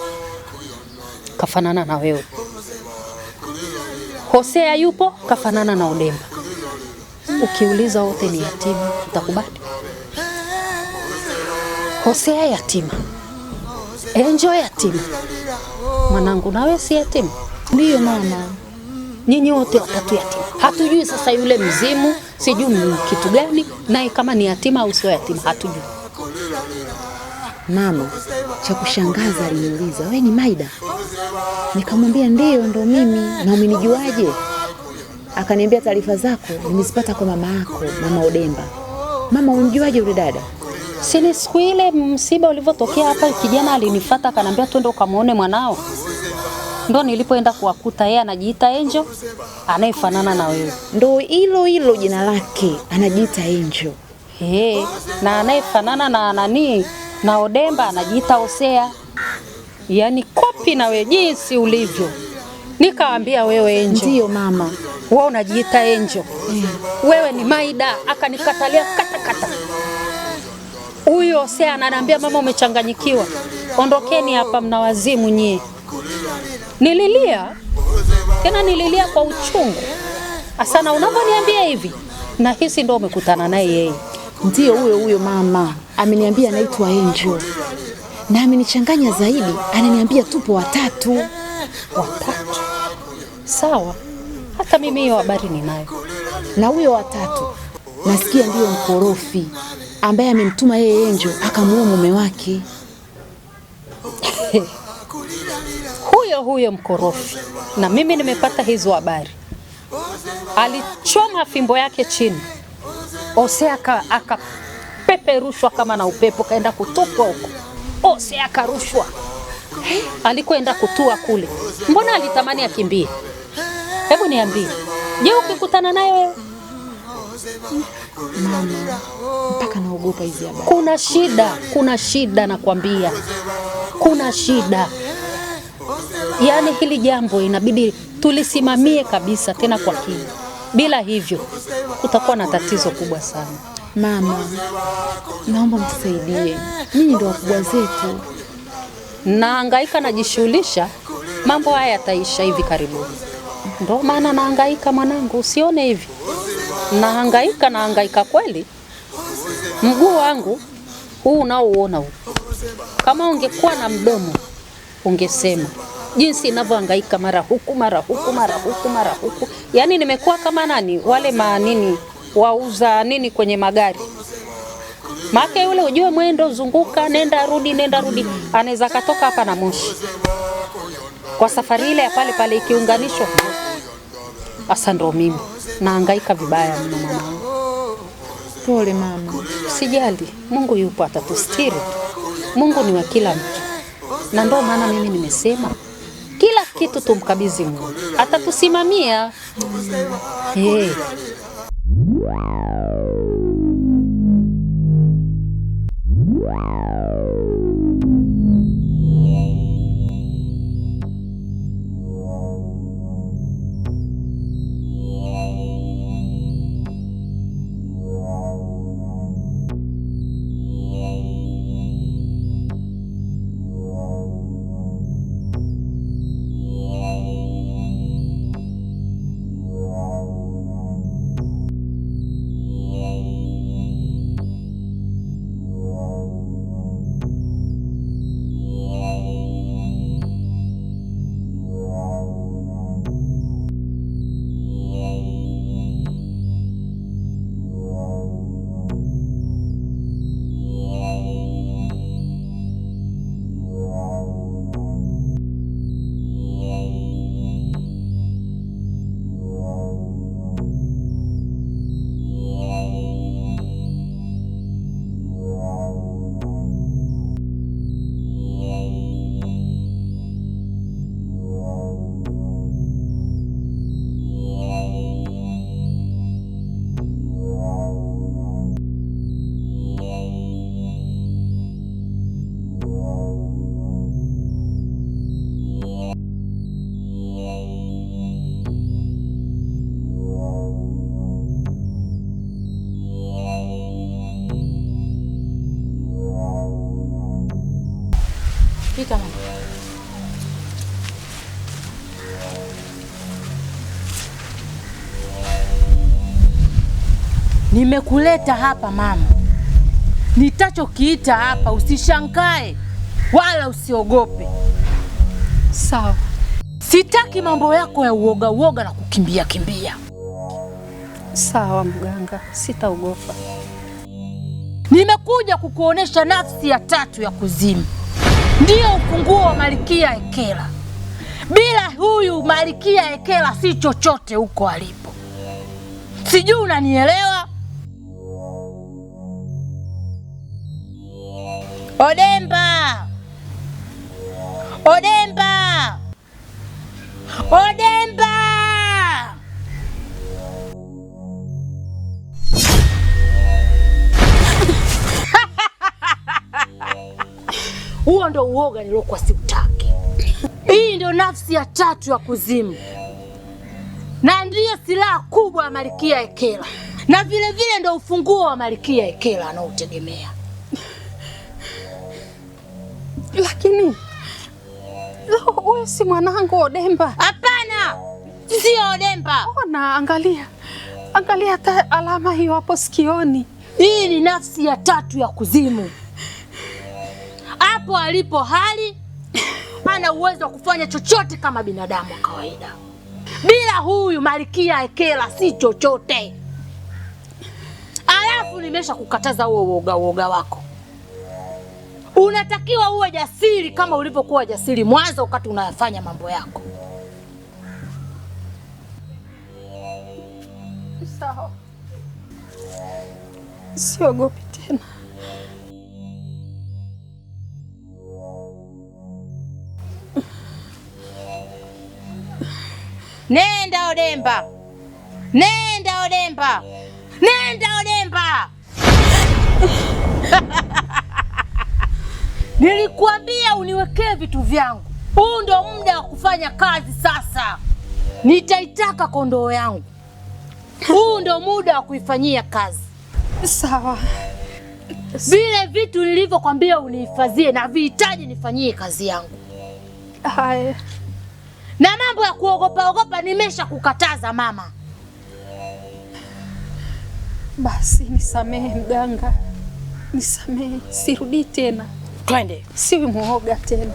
kafanana na wewe. Hosea yupo kafanana na Odemba. Ukiuliza wote ni yatima, utakubali? Hosea yatima, Angel yatima, mwanangu nawe si yatima? Ndiyo mama. Nyinyi wote watatu yatima. Hatujui sasa yule mzimu sijui kitu gani, naye kama ni yatima au sio yatima hatujui. Mama, cha kushangaza aliniuliza, wewe ni Maida? Nikamwambia ndiyo, ndo mimi. Na umenijuaje? Akaniambia taarifa zako nimezipata kwa mama yako, mama Odemba. Mama, unamjuaje yule dada? Si siku ile msiba ulivyotokea hapa, kijana alinifuata akaniambia twende ukamuone mwanao. Ndo nilipoenda kuwakuta yeye anajiita Angel anayefanana na wewe. Ndo hilo hilo jina lake, anajiita Angel. Na anayefanana na nani na Odemba anajiita Hosea. Yaani kopi na wewe jinsi ulivyo. Nikaambia wewe Angel. Ndiyo mama. Wewe unajiita Angel. Wewe ni Maida. Akanikatalia kata kata. Huyo Hosea ananiambia mama umechanganyikiwa, ondokeni hapa mna wazimu nyie. Nililia. Tena nililia kwa uchungu. Asana unavyoniambia hivi, nahisi ndo umekutana naye yeye. Ndiyo huyo huyo mama. Ameniambia anaitwa Angel. Na amenichanganya zaidi, ananiambia tupo watatu. Watatu? Sawa. Hata mimi hiyo habari ninayo. Na huyo watatu nasikia ndiyo mkorofi ambaye amemtuma yeye Angel akamuua mume wake. Huyo huyo mkorofi. Na mimi nimepata hizo habari. Alichoma fimbo yake chini. Hosea akapeperushwa kama na upepo, kaenda kutupwa huko. Hosea akarushwa. Alikoenda kutua kule. Mbona alitamani akimbie? Hebu niambie. Je, ukikutana naye wewe? Mama, mpaka naogopa hizi habari. Kuna shida, kuna shida nakwambia. Kuna shida. Yaani hili jambo inabidi tulisimamie kabisa tena kwa kina. Bila hivyo kutakuwa na tatizo kubwa sana. Mama, naomba mtusaidie. Ninyi ndio wakubwa zetu. Nahangaika najishughulisha, mambo haya yataisha hivi karibuni. Ndio maana nahangaika mwanangu, usione hivi. Nahangaika, nahangaika kweli. Mguu wangu huu unaouona huu, kama ungekuwa na mdomo ungesema jinsi ninavyohangaika mara huku mara huku mara huku mara huku. Yaani nimekuwa kama nani wale manini wauza nini kwenye magari. Maana yule ujue mwendo zunguka nenda rudi anaweza katoka hapa na Moshi. Kwa safari ile ya pale pale ikiunganishwa. Asa ndo mimi nahangaika vibaya mno mwanangu. Pole mama. Usijali, Mungu yupo atatustiri. Mungu ni wa kila mtu. Na ndio maana mimi nimesema kila kitu tumkabidhi Mungu. Atatusimamia. Hey. Nimekuleta hapa mama. Nitachokiita hapa usishangae wala usiogope. Sawa. Sitaki mambo yako ya uoga uoga na kukimbia kimbia. Sawa mganga, sitaogopa. Nimekuja kukuonesha nafsi ya tatu ya kuzimu. Ndiyo ufunguo wa Malkia Ekela. Bila huyu Malkia Ekela si chochote huko alipo. Sijui unanielewa? Odemba! Odemba! Odemba! Huo ndo uoga nilokuwa siutaki. Hii ndio nafsi ya tatu ya kuzimu. Na ndiyo silaha kubwa ya Malkia Ekela. Na vile vile ndio ufunguo wa Malkia Ekela anaotegemea. Lakini huyu si mwanangu Odemba. Hapana, sio Odemba. Ona, angalia. Angalia hata alama hiyo hapo sikioni. Hii ni nafsi ya tatu ya kuzimu. Hapo alipo hali hana uwezo wa kufanya chochote kama binadamu wa kawaida. Bila huyu Malkia Ekela si chochote. Alafu nimesha kukataza huo uoga uoga wako. Unatakiwa uwe jasiri kama ulivyokuwa jasiri mwanzo wakati unayafanya mambo yako. Sawa. Siogopi tena. Nenda Odemba. Nenda Odemba. Nenda Odemba. Nilikuambia uniwekee vitu vyangu. Huu ndo muda wa kufanya kazi sasa. Nitaitaka kondoo yangu. Huu ndo muda wa kuifanyia kazi. Sawa. Vile vitu nilivyokuambia unihifadhie na vihitaji nifanyie kazi yangu. Haya. Na mambo ya kuogopa ogopa nimesha kukataza mama. Basi nisamehe mganga. Nisamehe, sirudi tena. Twende. Siwi muoga tena.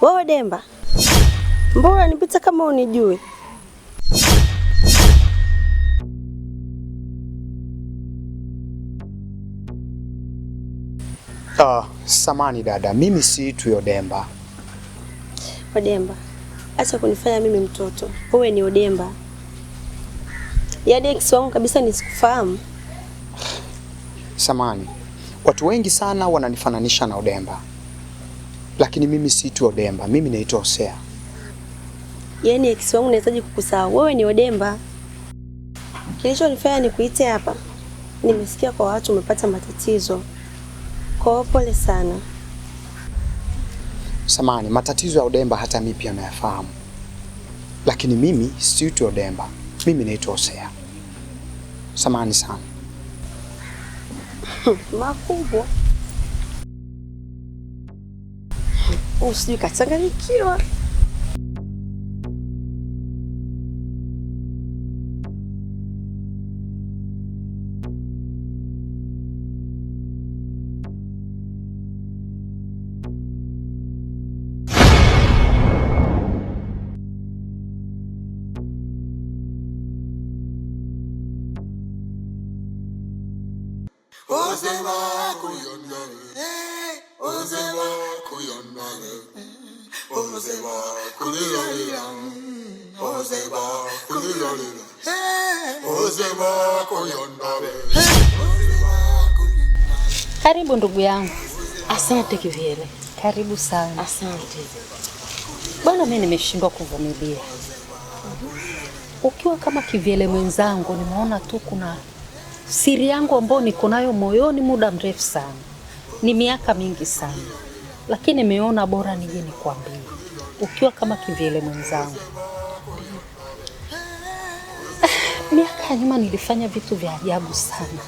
Wewe Demba, mbona nipita kama unijui? Samani dada, mimi siitwi Odemba. Odemba, acha kunifanya mimi mtoto. Wewe ni Odemba. Yaani ex wangu kabisa nisikufahamu. Samani, watu wengi sana wananifananisha na Odemba. Lakini mimi siitwi Odemba, mimi naitwa Hosea. Yaani ex wangu nahitaji kukusahau. Wewe ni Odemba. Kilichonifanya nikuite hapa, nimesikia kwa watu umepata matatizo. Kwa pole sana. Samani, matatizo ya Odemba hata mimi pia nayafahamu. Lakini mimi siitwi Odemba, mimi naitwa Hosea. Samani sana. Makubwa. Usijui kachanganyikiwa. Karibu ndugu yangu. Asante Kivyele. Karibu sana. Asante. Bwana, mimi nimeshindwa kuvumilia. Ukiwa kama Kivyele mwenzangu, nimeona tu kuna siri yangu ambayo niko nayo moyoni muda mrefu sana. Ni miaka mingi sana. Lakini nimeona bora nije nikwambie. Ukiwa kama Kivyele mwenzangu. Miaka ya nyuma nilifanya vitu vya ajabu sana.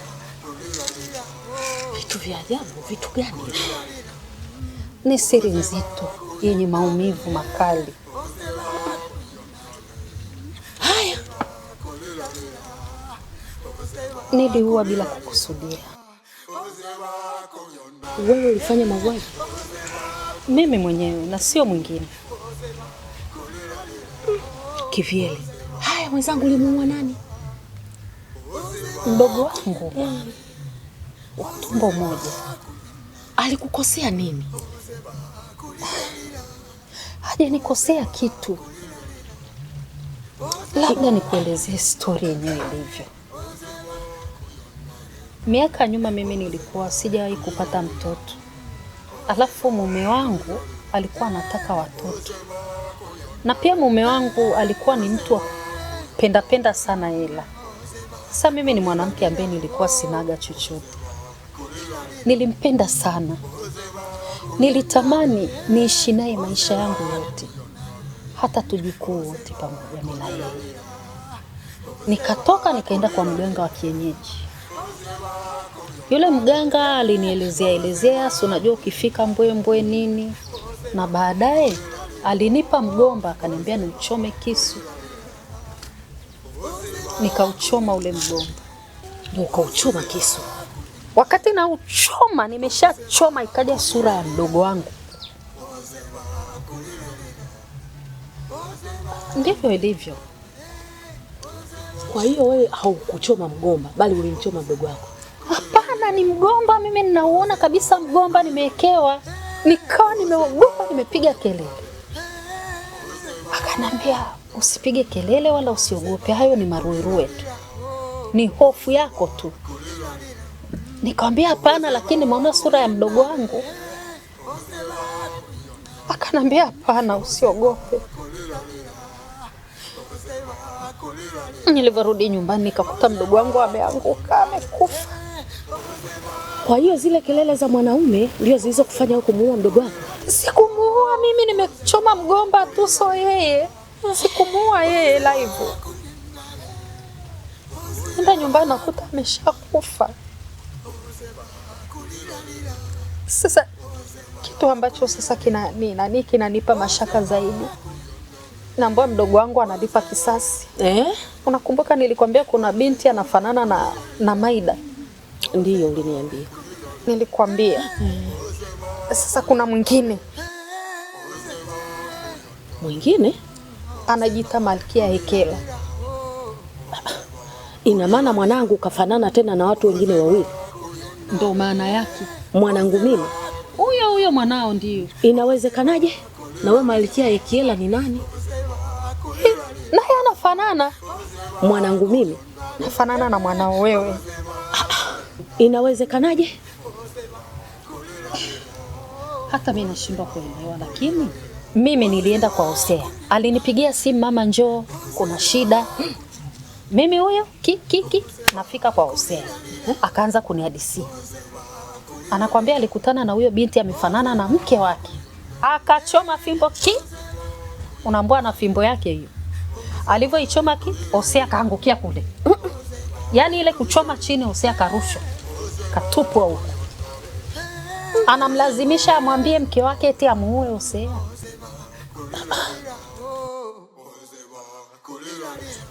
Vitu vya ajabu? Vitu gani? Ni siri nzito yenye maumivu makali. Haya. Niliua bila kukusudia. Wewe ulifanya mauaji? Mimi mwenyewe na sio mwingine. Kivyele. Haya mwenzangu, ulimuua nani? Mdogo wangu. Wa tumbo moja. Alikukosea nini? Hajanikosea kitu. Labda nikuelezee story yenyewe ilivyo. Miaka nyuma mimi nilikuwa sijawahi kupata mtoto. Alafu mume wangu alikuwa anataka watoto. Na pia mume wangu alikuwa ni mtu wa penda penda sana hela. Sasa mimi ni mwanamke ambaye nilikuwa sinaga chochote. Nilimpenda sana. Nilitamani niishi naye maisha yangu yote. Hata tujukuu wote pamoja mimi na yeye. Nikatoka nikaenda kwa mganga wa kienyeji. Yule mganga alinielezea elezea, si unajua ukifika mbwembwe nini. Na baadaye alinipa mgomba akaniambia niuchome kisu. Nikauchoma ule mgomba. Ukauchoma kisu? Wakati na uchoma, nimeshachoma ikaja sura ya mdogo wangu. Ndivyo ilivyo. Kwa hiyo wewe haukuchoma mgomba bali ulimchoma mdogo wako? Hapana, ni mgomba mimi ninauona kabisa, mgomba nimewekewa. Nikawa nimeogopa, nimepiga kelele. Akanambia usipige kelele wala usiogope, hayo ni maruerue tu. Ni hofu yako tu. Nikamwambia hapana, lakini nimeona sura ya mdogo wangu. Akanambia hapana, usiogope. Nilivyorudi nyumbani nikakuta mdogo wangu ameanguka, amekufa. Kwa hiyo zile kelele za mwanaume ndio zilizokufanya wewe kumuua mdogo wako? Sikumuua mimi, nimechoma mgomba tu, so yeye. Sikumuua yeye live. Nenda nyumbani nakuta ameshakufa. Sasa kitu ambacho sasa kinanipa mashaka zaidi, naambia mdogo wangu analipa kisasi. Unakumbuka nilikwambia kuna binti anafanana na Maida? Ndiyo, uliniambia. Nilikwambia. Sasa kuna mwingine. Mwingine? Anajiita Malkia Hekela. Ina maana mwanangu kafanana tena na watu wengine wawili? Ndo maana yake. Mwanangu mimi? Huyo huyo mwanao ndio. Inawezekanaje? Na wewe Malkia Hekela ni nani? Naye anafanana. Mwanangu mimi? Nafanana na mwanao wewe. Inawezekanaje? Hata mimi nashindwa kuelewa, lakini mimi nilienda kwa Hosea. Alinipigia simu, mama njoo, kuna shida. Mimi huyo ki nafika kwa Hosea. Akaanza kunihadisia. Anakuambia alikutana na huyo binti amefanana na mke wake. Akachoma fimbo ki. Unaambua na fimbo yake hiyo. Alivyoichoma ki, Hosea kaangukia kule. Yaani ile kuchoma chini, Hosea karushwa. Katupwa huko. Anamlazimisha amwambie mke wake eti amuue Hosea.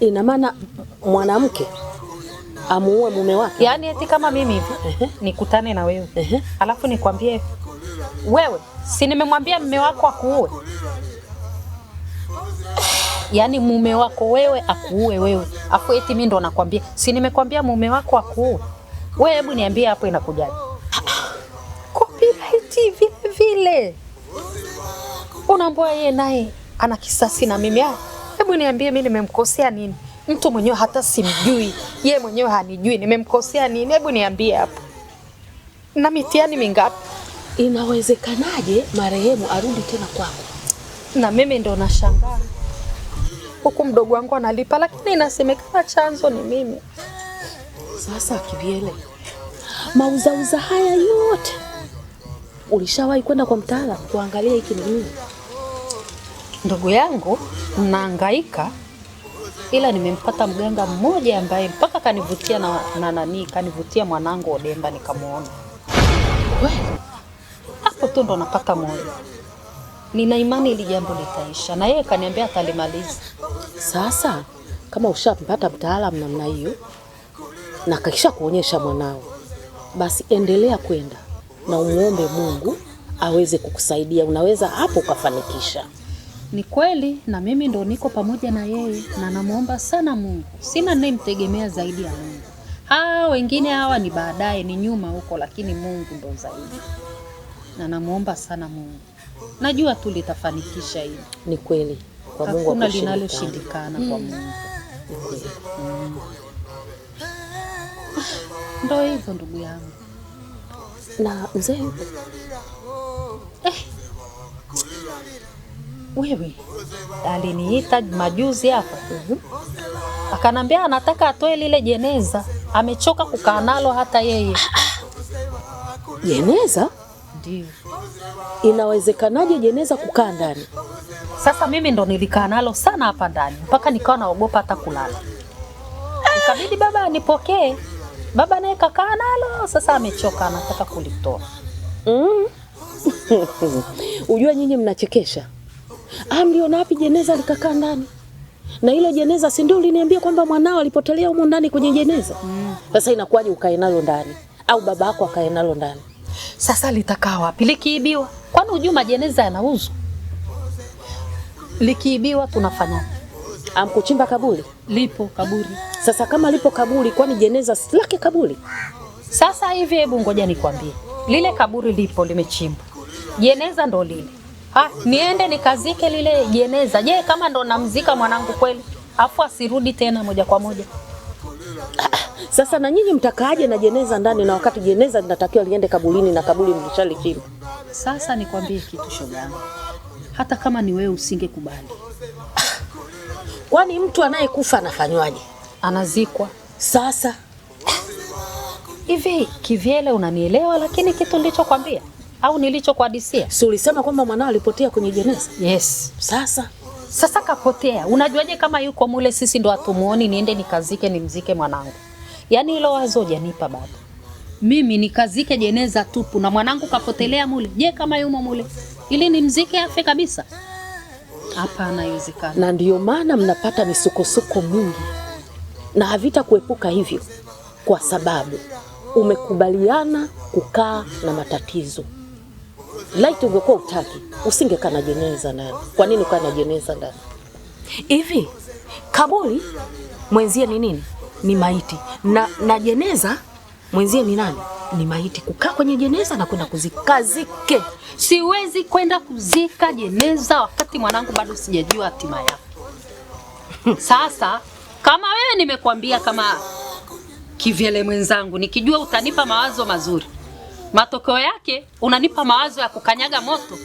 Ina maana mwanamke amuue mume wake? Yaani eti kama mimi hivi nikutane na wewe. Alafu nikwambie wewe, si nimemwambia mume wako akuue? Yaani mume wako wewe akuue wewe. Afu eti mimi ndo nakwambia, si nimekwambia mume wako akuue? Wewe hebu niambie hapo inakujaje? Copyright vile vile. Unaambiwa yeye naye ana kisasi na mimi. Hebu niambie mimi nimemkosea nini? Mtu mwenyewe hata simjui, yeye mwenyewe hanijui, nimemkosea nini? Hebu niambie hapo. Na mitihani mingapi? Inawezekanaje marehemu arudi tena kwako? Na mimi ndo nashangaa. Huku mdogo wangu analipa, lakini inasemekana chanzo ni mimi. Sasa Kivyele, mauzauza haya yote ulishawahi kwenda kwa mtaalamu kuangalia hiki ni nini? Ndugu yangu, nahangaika, ila nimempata mganga mmoja ambaye mpaka kanivutia na nani, kanivutia mwanangu Odemba nikamuona. Kweli? Hapo tu ndo napata moyo. Nina imani ili jambo litaisha, na yeye kaniambia atalimaliza. Sasa kama ushampata mtaalamu namna hiyo na kisha kuonyesha mwanao, basi endelea kwenda na umuombe Mungu aweze kukusaidia, unaweza hapo ukafanikisha. Ni kweli, na mimi ndo niko pamoja na yeye na namuomba sana Mungu. Sina ninayemtegemea zaidi ya Mungu. Hawa wengine hawa ni baadaye, ni nyuma huko, lakini Mungu ndo zaidi. Na namuomba sana Mungu. Najua tu litafanikisha hili. Ni kweli. Kwa Mungu hakuna linaloshindikana kwa Mungu. Ni kweli. Ndo hivyo ndugu yangu. Na mzee yupo? Wewe aliniita majuzi hapa. Akanambia anataka atoe lile jeneza, amechoka kukaa nalo hata yeye. Jeneza? Ndio. Inawezekanaje jeneza kukaa ndani? Sasa mimi ndo nilikaa nalo sana hapa ndani mpaka nikawa naogopa hata kulala. Ikabidi baba anipokee. Baba naye kakaa nalo, sasa amechoka anataka kulitoa. Unajua nyinyi mnachekesha. Mliona wapi jeneza likakaa ndani? Na hilo jeneza si ndio uliniambia kwamba mwanao alipotelea humo ndani kwenye jeneza? Sasa inakuwaje ukae nalo ndani? Au baba yako akae nalo ndani? Sasa litakaa wapi? Likiibiwa? Kwani hujui majeneza yanauzwa? Likiibiwa tunafanyaje? Amkuchimba kaburi? Lipo kaburi. Sasa kama lipo kaburi, kwani jeneza si lake kaburi? Sasa hivi hebu ngoja nikwambie. Lile kaburi lipo limechimbwa. Jeneza ndo lile. Niende nikazike lile jeneza. Je, kama ndo namzika mwanangu kweli? Afu asirudi tena moja kwa moja. Sasa na nyinyi mtakaaje na jeneza ndani na wakati jeneza linatakiwa liende kaburini na kaburi mlishalichimba? Sasa nikwambie kitu shoga yangu. Hata kama ni wewe usingekubali. Kwani mtu anayekufa anafanywaje? Anazikwa. Sasa hivi Kivyele unanielewa, lakini kitu nilichokwambia au nilichokuhadisia? Si ulisema kwamba mwanao alipotea kwenye jeneza? Yes. Sasa kapotea. Unajuaje kama yuko mule? Sisi ndo hatumuoni, niende nikazike nimzike mwanangu. Yaani hilo wazo hujanipa bado. Mimi nikazike jeneza tupu na mwanangu kapotelea mule. Je, kama yumo mule ili nimzike afe kabisa? Hapana, haiwezekani. Na ndiyo maana mnapata misukosuko mingi. Na havita kuepuka hivyo kwa sababu umekubaliana kukaa na matatizo. Laiti ungekuwa utaki, usingekaa na jeneza ndani. Kwa nini ukaa na jeneza ndani? Hivi kaburi mwenzie ni nini? Ni maiti. Na jeneza mwenzie ni nani? Ni maiti. Kukaa kwenye jeneza na kwenda kuzika. Zike. Siwezi kwenda kuzika jeneza wakati mwanangu bado sijajua hatima yake. Sasa kama wewe nimekuambia kama Kivyele mwenzangu, nikijua utanipa mawazo mazuri. Matokeo yake unanipa mawazo ya kukanyaga moto.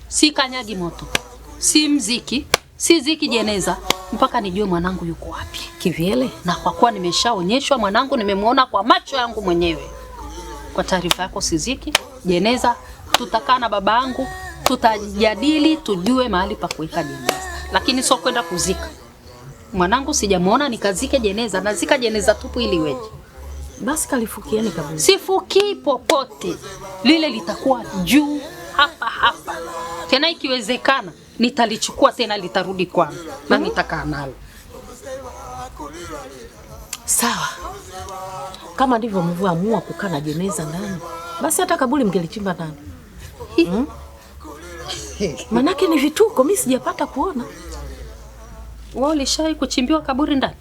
Si kanyagi moto. Si mziki, si ziki jeneza mpaka nijue mwanangu yuko wapi. Kivyele? Na kwa kuwa nimeshaonyeshwa mwanangu, nimemuona kwa macho yangu mwenyewe. Kwa taarifa yako, siziki jeneza, tutakaa na babangu, tutajadili tujue mahali pa kuweka jeneza. Lakini sio kwenda kuzika. Mwanangu sijamuona nikazike jeneza, nazika jeneza tupu ili iweje? Basi kalifukieni kaburi. Sifukii popote. Lile litakuwa juu hapa hapa. Tena ikiwezekana nitalichukua tena litarudi kwangu na nitakaa nalo. Sawa. Kama ndivyo mlivyoamua kukaa na jeneza ndani, basi hata kaburi mngelichimba ndani. Manake ni vituko, mimi sijapata kuona. Wewe ulishawahi kuchimbiwa kaburi ndani?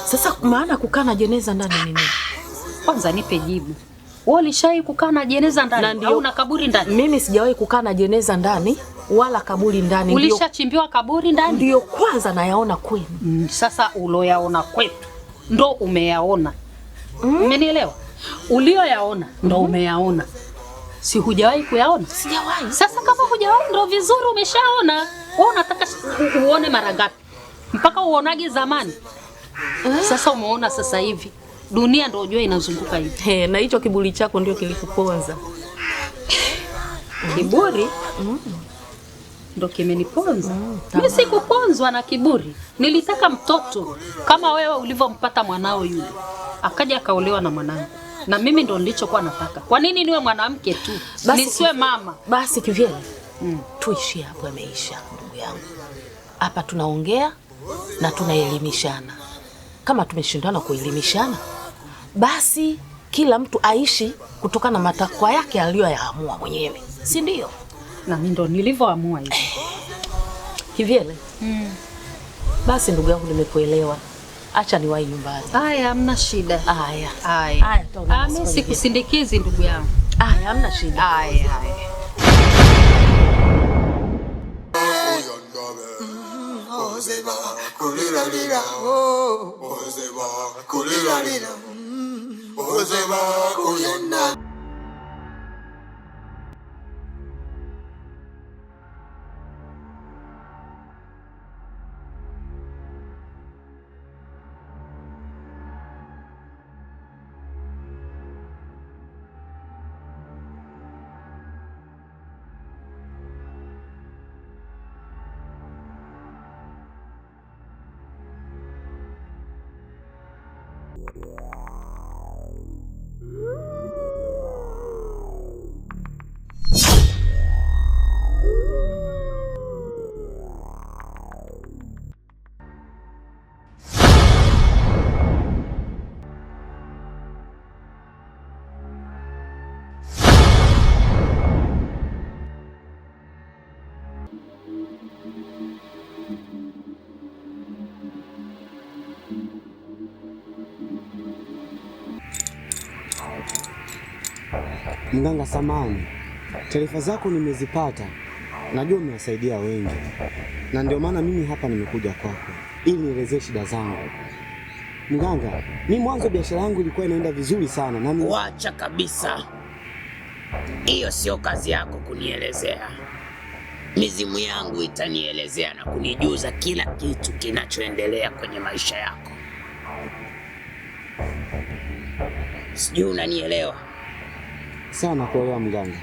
Sasa maana kukaa na jeneza ndani ni nini? Kwanza nipe jibu. Wewe ulishawahi kukaa na jeneza ndani au na kaburi ndani? Mimi sijawahi kukaa na jeneza ndani wala kaburi ndani. Ulishachimbiwa kaburi ndani? Ndio kwanza nayaona kwenu. Sasa uloyaona kwetu ndo umeyaona. Umenielewa? Ulioyaona ndo umeyaona. Si hujawahi kuyaona? Sijawahi. Sasa kama hujawahi ndo vizuri umeshaona. Wewe unataka uone mara ngapi? Mpaka uonage zamani. Sasa umeona sasa hivi. Dunia ndo ujue inazunguka hivi. Na hicho kiburi chako ndio kilikuponza. Kiburi? Ndo kimeniponza. Mimi sikuponzwa na kiburi. Nilitaka mtoto kama wewe ulivyompata mwanao yule. Akaja akaolewa na mwanangu. Na mimi ndo nilichokuwa nataka. Kwa nini niwe mwanamke tu? Nisiwe mama. Basi Kivyele. Tuishie hapo, yameisha ndugu yangu. Hapa tunaongea na tunaelimishana. Kama tumeshindana kuelimishana, basi kila mtu aishi kutokana na matakwa yake aliyoyaamua mwenyewe, si ndio? Na mimi ndo nilivyoamua hivi. Kivyele. Basi ndugu yangu nimekuelewa. Acha niwahi nyumbani. Haya, hamna shida. Haya. Haya. Haya, mimi sikusindikizi ndugu yangu. Haya, hamna shida. Haya, haya. Mganga samani, taarifa zako nimezipata. Najua umewasaidia wengi, na ndio maana mimi hapa nimekuja kwako ili nielezee shida zangu. Mganga, mimi mwanzo biashara yangu ilikuwa inaenda vizuri sana na wacha kabisa. Hiyo sio kazi yako kunielezea. Mizimu yangu itanielezea na kunijuza kila kitu kinachoendelea kwenye maisha yako. Sijui unanielewa? Sana kuelewa mganga.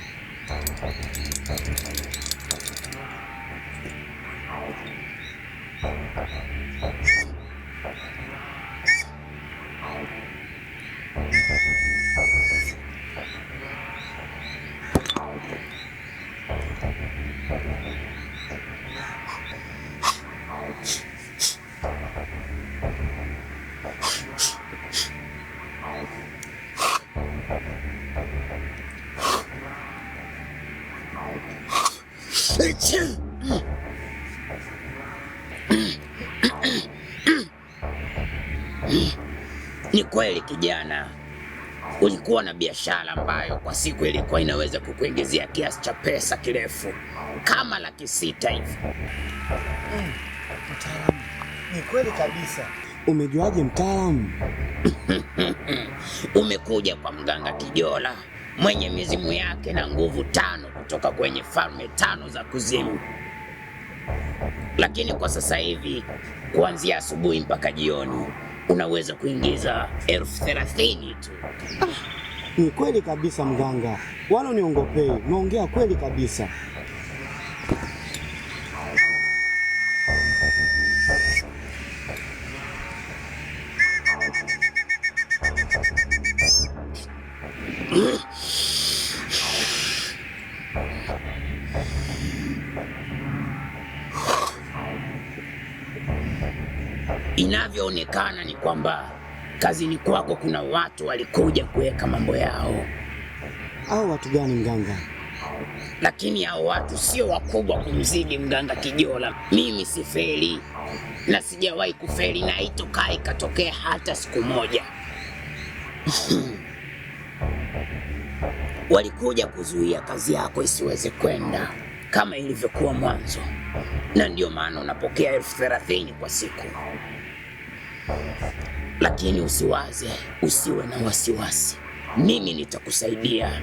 Ni kweli kijana, ulikuwa na biashara ambayo kwa siku ilikuwa inaweza kukuingizia kiasi cha pesa kirefu kama 600,000 hivi. Mtaalamu, ni kweli kabisa. Umejuaje mtaalamu? Umekuja kwa mganga Kijola mwenye mizimu yake na nguvu 5 kutoka kwenye falme 5 za kuzimu. Lakini kwa sasa hivi kuanzia asubuhi mpaka jioni unaweza kuingiza 30,000 tu. Ni kweli kabisa mganga, wala uniongopei, unaongea kweli kabisa. Inavyoonekana ni kwamba kazini kwako kuna watu walikuja kuweka mambo yao. Hao watu gani mganga? Lakini hao watu sio wakubwa kumzidi mganga Kijola. Mimi sifeli na sijawahi kufeli na haitokaa ikatokea hata siku moja. Walikuja kuzuia kazi yako isiweze kwenda kama ilivyokuwa mwanzo, na ndio maana unapokea 30,000 kwa siku. Lakini usiwaze, usiwe na wasiwasi, mimi nitakusaidia.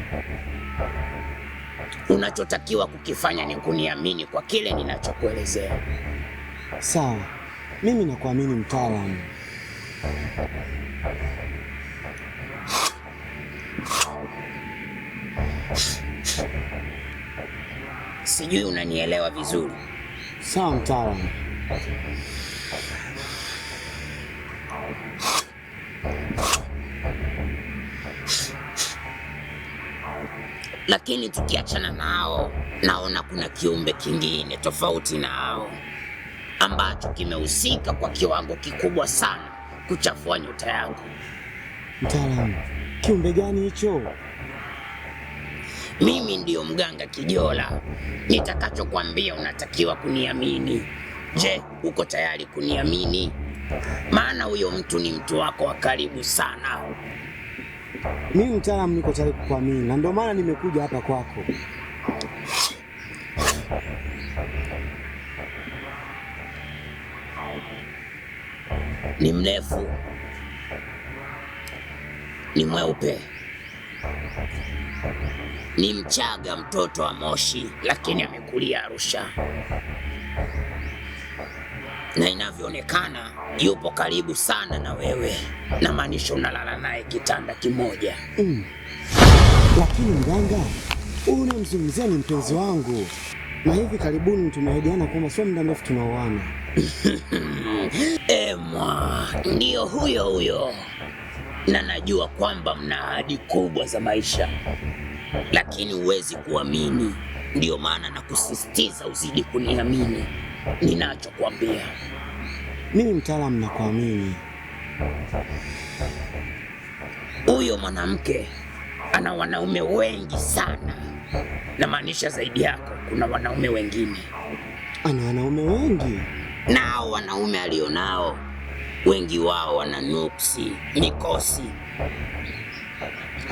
Unachotakiwa kukifanya ni kuniamini kwa kile ninachokuelezea. Sawa, mimi nakuamini mtaalamu. Sijui unanielewa vizuri. Sawa mtaalamu. Lakini tukiachana nao, naona kuna kiumbe kingine tofauti nao ambacho kimehusika kwa kiwango kikubwa sana kuchafua nyota yako. Mtaalamu, kiumbe gani hicho? Mimi ndiyo mganga Kijola. Nitakachokwambia unatakiwa kuniamini. Je, uko tayari kuniamini? Maana huyo mtu ni mtu wako wa karibu sana. Mimi mtaalamu niko tayari kukuamini na ndio maana nimekuja hapa kwako. Ni mrefu, ni mweupe, ni Mchaga, mtoto wa Moshi, lakini amekulia Arusha, na inavyoonekana yupo karibu sana na wewe, na maanisha unalala naye kitanda kimoja. Lakini mganga, huyu unamzungumzia ni mpenzi wangu, na hivi karibuni tumeahidiana kwamba sio muda mrefu tunaoana. Emwa, ndio huyo huyo, na najua kwamba mna ahadi kubwa za maisha, lakini huwezi kuamini. Ndio maana nakusisitiza uzidi kuniamini ninachokuambia. Mimi mtaalamu nakuamini. Huyo mwanamke ana wanaume wengi sana, na maanisha zaidi yako kuna wanaume wengine. Ana wanaume wengi? Nao wanaume alionao wengi wao wana nuksi, mikosi.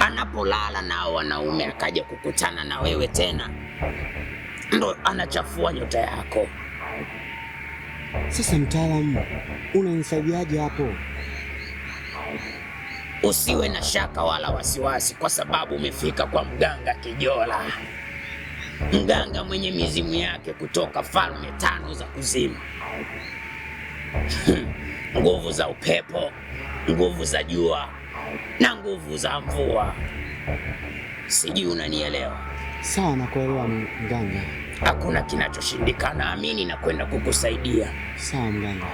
Anapolala nao wanaume akaja kukutana na wewe tena, ndo anachafua nyota yako. Sasa mtaalamu, unanisaidiaje hapo? Usiwe na shaka wala wasiwasi, kwa sababu umefika kwa mganga Kijola, mganga mwenye mizimu yake kutoka falme 5 za kuzimu. Nguvu za upepo, nguvu za jua na nguvu za mvua. Sijui unanielewa? Sawa, nakuelewa mganga. Hakuna kinachoshindikana, amini na kwenda kukusaidia. Sawa mganga.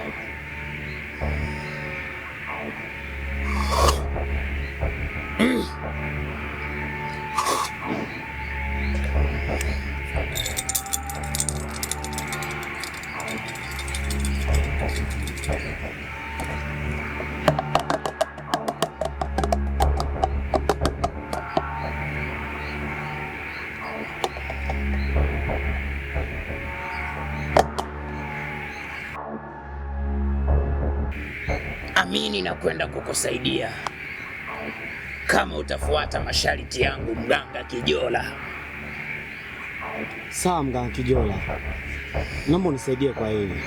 Amini na kwenda kukusaidia kama utafuata masharti yangu, mganga Kijola. Sawa mganga Kijola, naomba unisaidie kwa hili.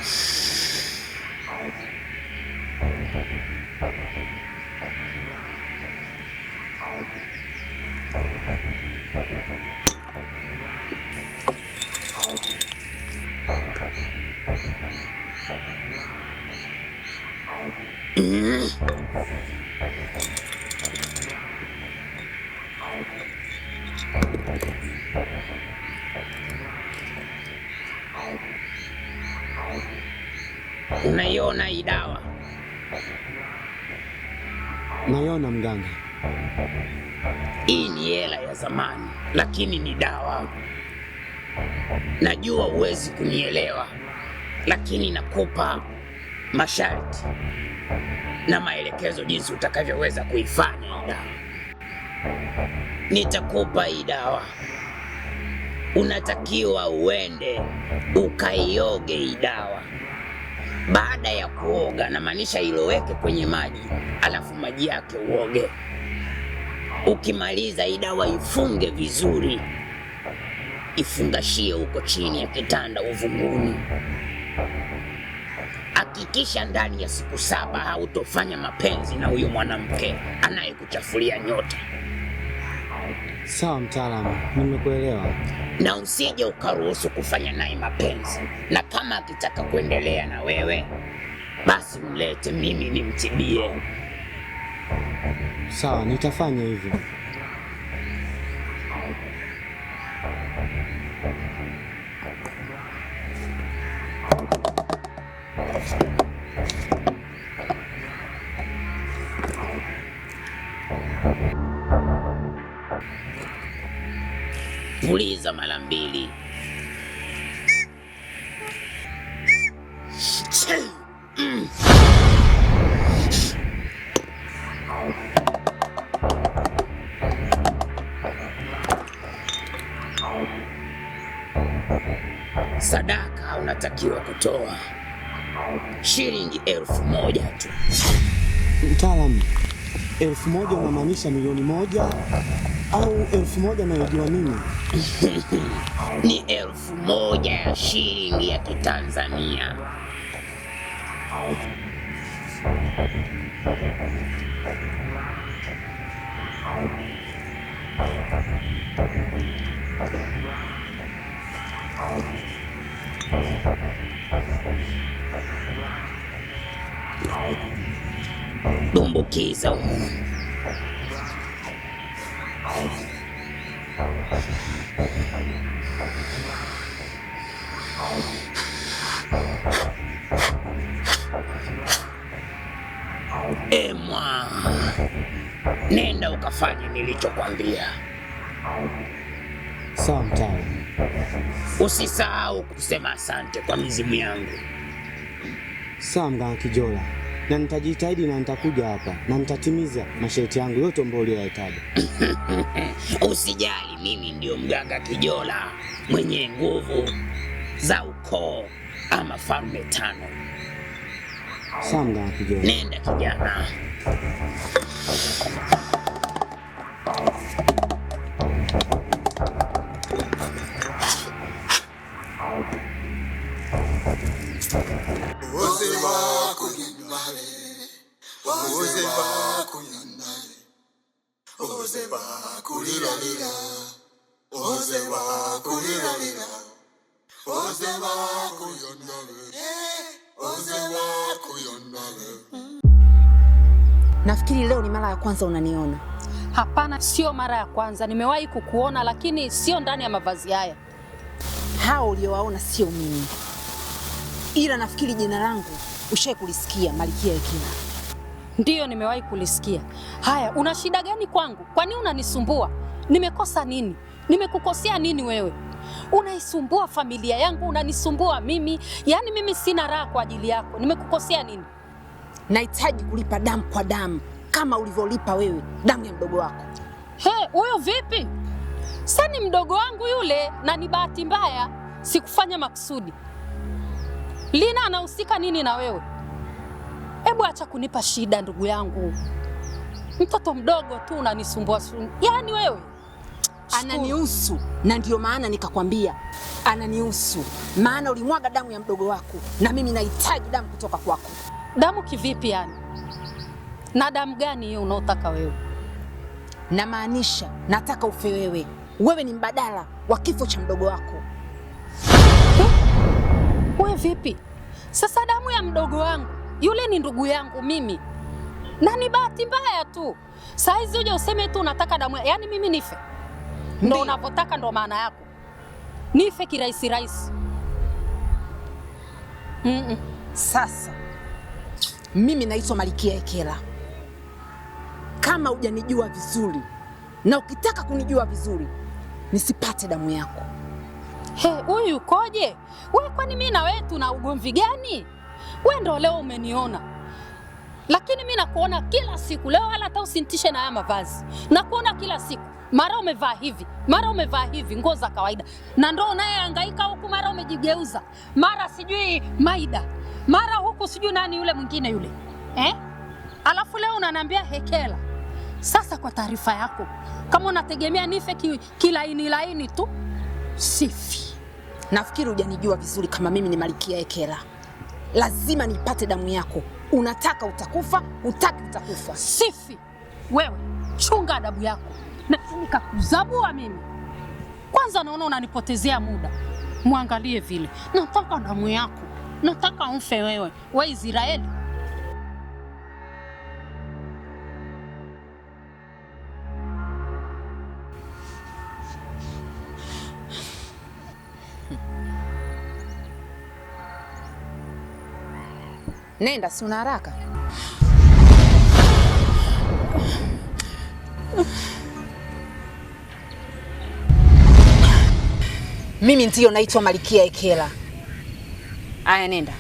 Unaiona hii dawa? Naiona mganga. Hii ni hela ya zamani, lakini ni dawa. Najua huwezi kunielewa, lakini nakupa masharti na maelekezo jinsi utakavyoweza kuifanya hii dawa. Nitakupa hii dawa, unatakiwa uende ukaioge hii dawa. Baada ya kuoga, namaanisha iloweke kwenye maji, alafu maji yake uoge. Ukimaliza hii dawa ifunge vizuri, ifungashie huko chini ya kitanda uvunguni. Hakikisha ndani ya siku 7 hautofanya mapenzi na huyo mwanamke anayekuchafulia nyota. Sawa mtaalamu, nimekuelewa. Na usije ukaruhusu kufanya naye mapenzi, na kama akitaka kuendelea na wewe basi mlete mimi nimtibie. Sawa, nitafanya hivyo. Puliza mara 2. Sadaka unatakiwa kutoa shilingi 1000 tu. Mtaalamu, 1000 unamaanisha 1,000,000 au 1000 naijua mimi? Ni 1000 ya shilingi ya Kitanzania. Dumbukiza humu. Emwa, nenda ukafanye nilichokwambia. Sawa mtaalamu. Usisahau kusema asante kwa mizimu yangu. Sawa mganga Kijola, na nitajitahidi na nitakuja hapa na nitatimiza masharti yangu yote ambayo uliyoyataja. Usijali, mimi ndio mganga Kijola mwenye nguvu za ukoo ama falme 5. Sawa mganga Kijola. Nenda kijana. Nafikiri leo ni mara ya kwanza unaniona. Hapana, sio mara ya kwanza. Nimewahi kukuona lakini sio ndani ya mavazi haya. Hao uliowaona sio mimi. Ila nafikiri jina langu ushawahi kulisikia, Malkia Ekela. Ndiyo, nimewahi kulisikia. Haya, una shida gani kwangu? Kwa nini unanisumbua? Nimekosa nini? Nimekukosea nini wewe? Unaisumbua familia yangu, unanisumbua mimi. Yaani mimi sina raha kwa ajili yako. Nimekukosea nini? Nahitaji kulipa damu kwa damu kama ulivyolipa wewe damu ya mdogo wako. He, huyo vipi? Sasa ni mdogo wangu yule, na ni bahati mbaya sikufanya makusudi. Lina anahusika nini na wewe? Hebu acha kunipa shida ndugu yangu. Mtoto mdogo tu unanisumbua. Yaani wewe ananihusu, na ndio maana nikakwambia ananihusu. Maana ulimwaga damu ya mdogo wako na mimi nahitaji damu kutoka kwako. Damu kivipi yani? Na damu gani hiyo unaotaka wewe? Na maanisha nataka ufe wewe. Wewe ni mbadala wa kifo cha mdogo wako. Wewe vipi? Sasa damu ya mdogo wangu, yule ni ndugu yangu mimi. Na ni bahati mbaya tu. Saizi uje useme tu unataka damu, yani mimi nife. Ndio unapotaka, ndo maana yako. Nife kirahisi rahisi. Sasa mimi naitwa Malkia Ekela. Kama hujanijua vizuri na ukitaka kunijua vizuri, nisipate damu yako. He, huyu ukoje? Wewe kwani mimi na wewe tuna ugomvi gani? Wewe ndo leo umeniona. Lakini mimi nakuona kila siku. Leo wala hata usinitishe na haya mavazi. Nakuona kila siku. Mara umevaa hivi, mara umevaa hivi, nguo za kawaida. Na ndo unayehangaika huku, mara umejigeuza. Mara sijui Maida. Mara huku sijui nani yule mwingine yule. Eh? Alafu leo unaniambia Hekela. Sasa kwa taarifa yako, kama unategemea nife kilaini laini tu, sifi. Nafikiri hujanijua vizuri kama mimi ni Malkia Ekela. Lazima nipate damu yako. Unataka utakufa, hutaki utakufa. Sifi. Wewe chunga adabu yako. Na nikakuzabua mimi. Kwanza naona unanipotezea muda. Muangalie vile. Nataka damu yako. Nataka umfe wewe. We Israeli. Nenda, si una haraka? Mimi ndiyo naitwa Malkia Ekela. Aya, nenda.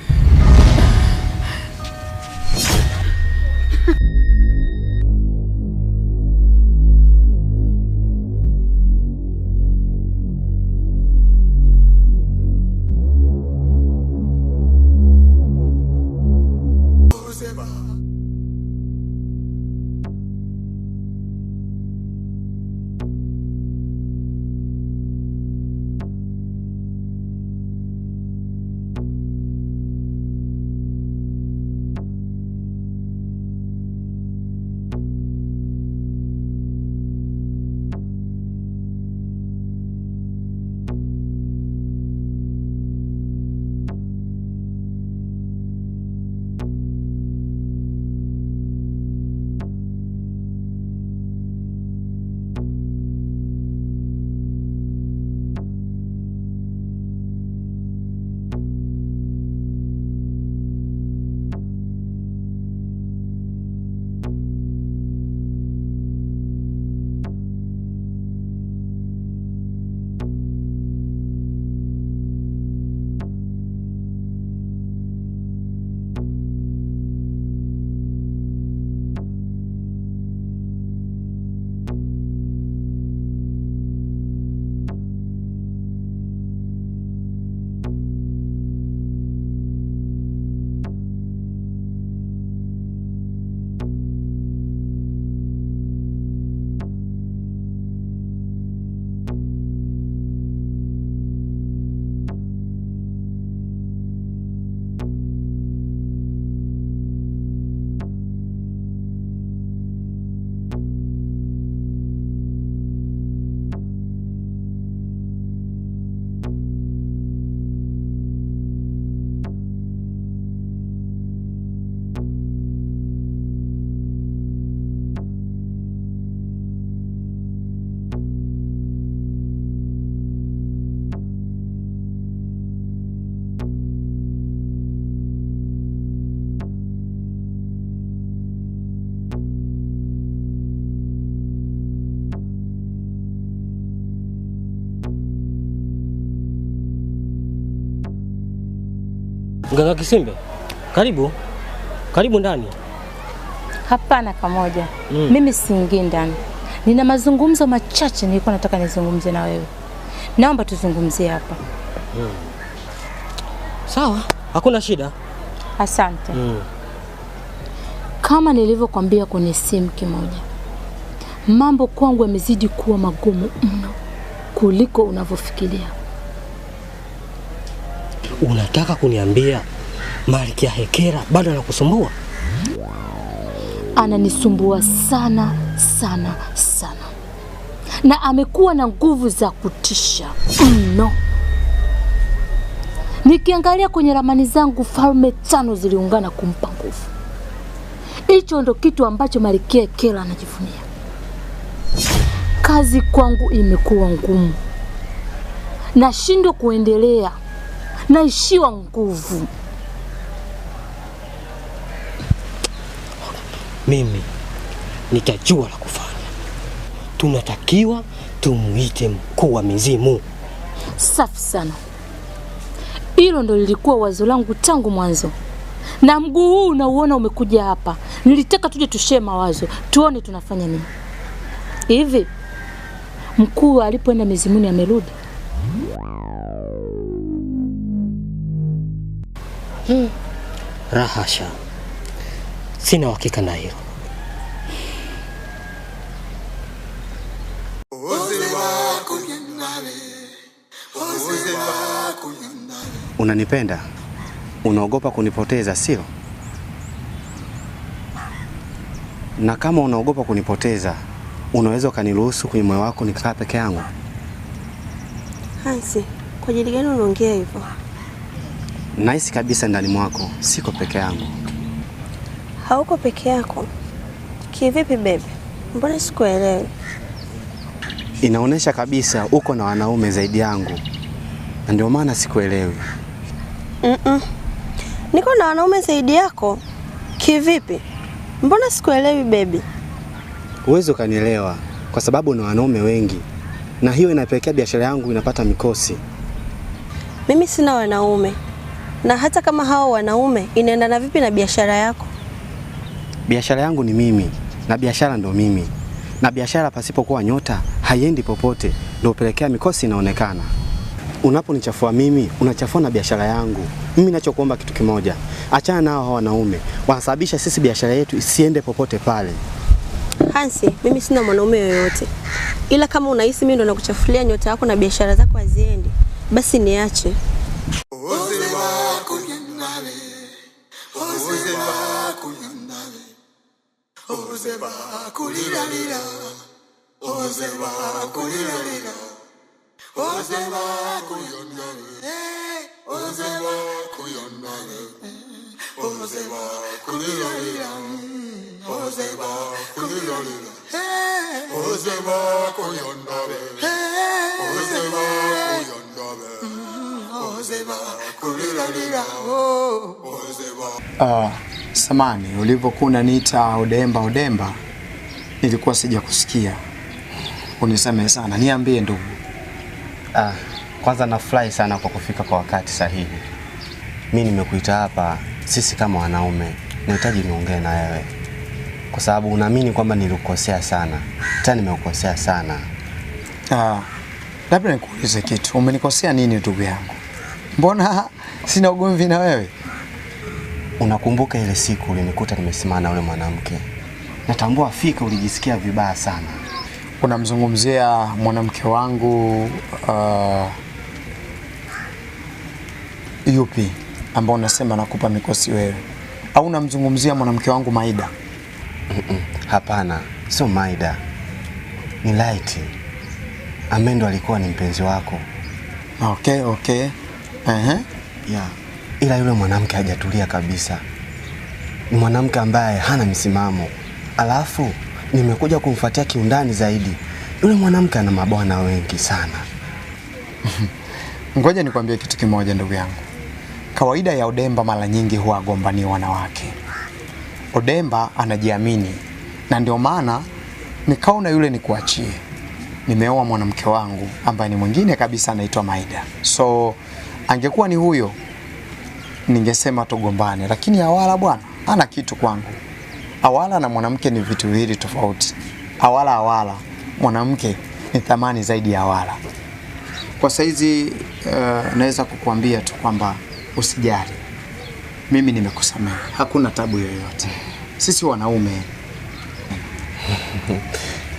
Mganga Kisimbe, karibu. Karibu ndani. Hapana Kamoja. Mimi siingii ndani. Nina mazungumzo machache nilikuwa nataka nizungumze na wewe. Naomba tuzungumzie hapa. Sawa, hakuna shida. Asante. Kama nilivyokuambia kwenye simu Kimoja, mambo kwangu yamezidi kuwa magumu mno kuliko unavyofikiria. Unataka kuniambia Malkia Hekera bado anakusumbua? Ananisumbua sana sana sana, na amekuwa na nguvu za kutisha mno. Nikiangalia kwenye ramani zangu, falme 5 ziliungana kumpa nguvu. Hicho ndo kitu ambacho Malkia Hekera anajivunia. Kazi kwangu imekuwa ngumu, nashindwa kuendelea, naishiwa nguvu. Mimi nitajua la kufanya. Tunatakiwa tumuite mkuu wa mizimu. Safi sana. Hilo ndo lilikuwa wazo langu tangu mwanzo. Na mguu huu unauona umekuja hapa. Nilitaka tuje tushare mawazo, tuone tunafanya nini. Hivi mkuu alipoenda mizimuni amerudi? Rahasha. Sina uhakika na hilo. Unanipenda? Unaogopa kunipoteza, sio? Na kama unaogopa kunipoteza, unaweza ukaniruhusu kwenye moyo wako nikakaa peke yangu? Hansi, kwa ajili gani unaongea hivyo? Nahisi kabisa ndani mwako siko peke yangu. Hauko peke yako? Kivipi baby? Mbona sikuelewi? Inaonesha kabisa uko na wanaume zaidi yangu, na ndio maana sikuelewi. Niko na wanaume zaidi yako? Kivipi? Mbona sikuelewi baby? Huwezi ukanielewa kwa sababu na wanaume wengi, na hiyo inapelekea biashara yangu inapata mikosi. Mimi sina wanaume, na hata kama hao wanaume inaendana vipi na biashara yako? Biashara yangu ni mimi na biashara ndo mimi, na biashara pasipokuwa nyota haiendi popote, ndio pelekea mikosi inaonekana. Unaponichafua mimi, unachafua na biashara yangu. Mimi ninachokuomba kitu kimoja, achana nao hao wanaume, wanasababisha sisi biashara yetu isiende popote pale. Hansi, mimi sina mwanaume yoyote. Ila kama unahisi mimi ndo nakuchafulia nyota yako na biashara zako haziendi, basi niache. Samani, ulivyokuwa unaniita Odemba Odemba nilikuwa sijakusikia. Unisamehe sana. Niambie ndugu. Kwanza nafurahi sana kwa kufika kwa wakati sahihi. Mimi nimekuita hapa, sisi kama wanaume nahitaji niongee na wewe, kwa sababu unaamini kwamba nilikukosea sana. Tena nimekukosea sana. Labda nikuulize kitu. Umenikosea nini ndugu yangu? Mbona sina ugomvi na wewe? Unakumbuka ile siku ulinikuta nimesimama na yule mwanamke? Natambua fika ulijisikia vibaya sana. Unamzungumzia mwanamke wangu yupi ambao unasema nakupa mikosi wewe? Au unamzungumzia mwanamke wangu Maida? Hapana, sio Maida. Ni Light. Amendo alikuwa ni mpenzi wako. Okay, okay. Yeah. Ila yule mwanamke hajatulia kabisa. Ni mwanamke ambaye hana msimamo. Alafu nimekuja kumfuatia kiundani zaidi. Yule mwanamke ana mabwana wengi sana. Ngoja nikwambie kitu kimoja ndugu yangu. Kawaida ya Odemba mara nyingi huwa agombani wanawake. Odemba anajiamini, na ndio maana nikaona yule nikuachie. Nimeoa mwanamke wangu ambaye ni mwingine kabisa, anaitwa Maida. So angekuwa ni huyo ningesema tugombane, lakini Awala bwana ana kitu kwangu. Awala na mwanamke ni vitu viwili tofauti. Awala mwanamke ni thamani zaidi ya Awala. Kwa saizi naweza kukuambia tu kwamba usijali. Mimi nimekusamehe. Hakuna tabu yoyote. Sisi wanaume.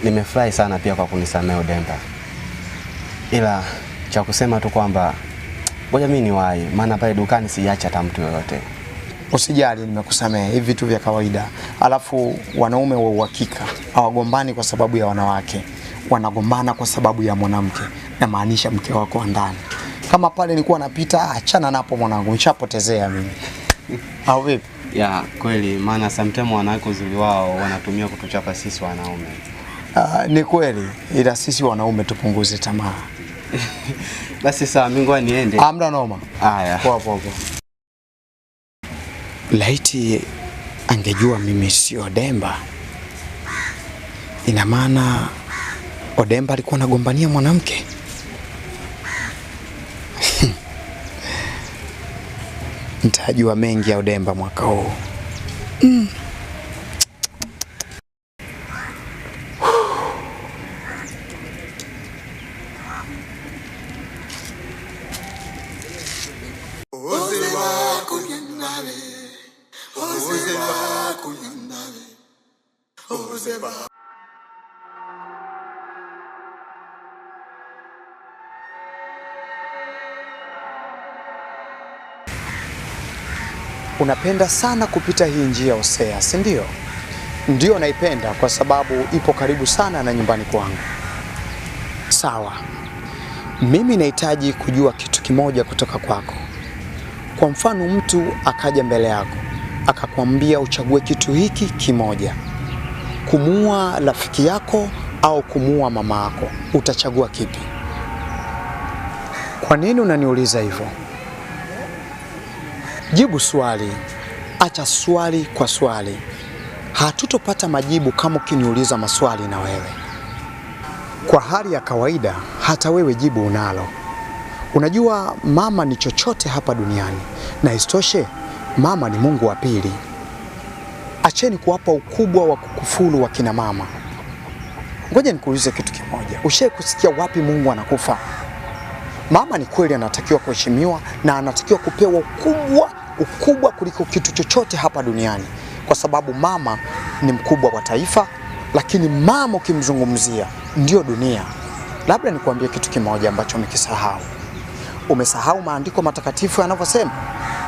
Nimefurahi sana pia kwa kunisamehe Odemba. Ila cha kusema tu kwamba ngoja mimi niwahi, maana pale dukani sijaacha hata mtu yoyote. Usijali, nimekusamehe. Hivi vitu vya kawaida. Alafu wanaume wa uhakika hawagombani kwa sababu ya wanawake. Wanagombana kwa sababu ya mwanamke. Na maanisha mke wako wa ndani. Kama pale nilikuwa napita, achana napo mwanangu, nishapotezea mimi. Au vipi? Ya, kweli, maana sometimes wanawake uzuri wao wanatumia kutuchapa sisi wanaume. Ni kweli, ila sisi wanaume tupunguze tamaa. Basi sawa, mimi ngoja niende. Hamna noma. Haya. Poa poa poa. Laiti angejua mimi sio Odemba. Ina maana Odemba alikuwa anagombania mwanamke. Nitajua mengi ya Odemba mwaka huu. Unapenda sana kupita hii njia Hosea, si ndio? Ndio, naipenda kwa sababu ipo karibu sana na nyumbani kwangu. Sawa. Mimi nahitaji kujua kitu kimoja kutoka kwako. Kwa mfano, mtu akaja mbele yako akakwambia uchague kitu hiki kimoja, kumuua rafiki yako au kumuua mama yako, utachagua kipi? Kwa nini unaniuliza hivyo? Jibu swali, acha swali kwa swali. Hatutopata majibu kama ukiniuliza maswali na wewe. Kwa hali ya kawaida, hata wewe jibu unalo. Unajua mama ni chochote hapa duniani, na isitoshe mama ni Mungu wa pili. Acheni kuwapa ukubwa wa kukufuru wa kina mama. Ngoja nikuulize kitu kimoja. Ushawahi kusikia wapi Mungu anakufa? Mama ni kweli anatakiwa kuheshimiwa na anatakiwa kupewa ukubwa kuliko kitu chochote hapa duniani, kwa sababu mama ni mkubwa wa taifa, lakini mama ukimzungumzia ndio dunia. Labda nikuambie kitu kimoja ambacho umekisahau. Umesahau maandiko matakatifu yanavyosema.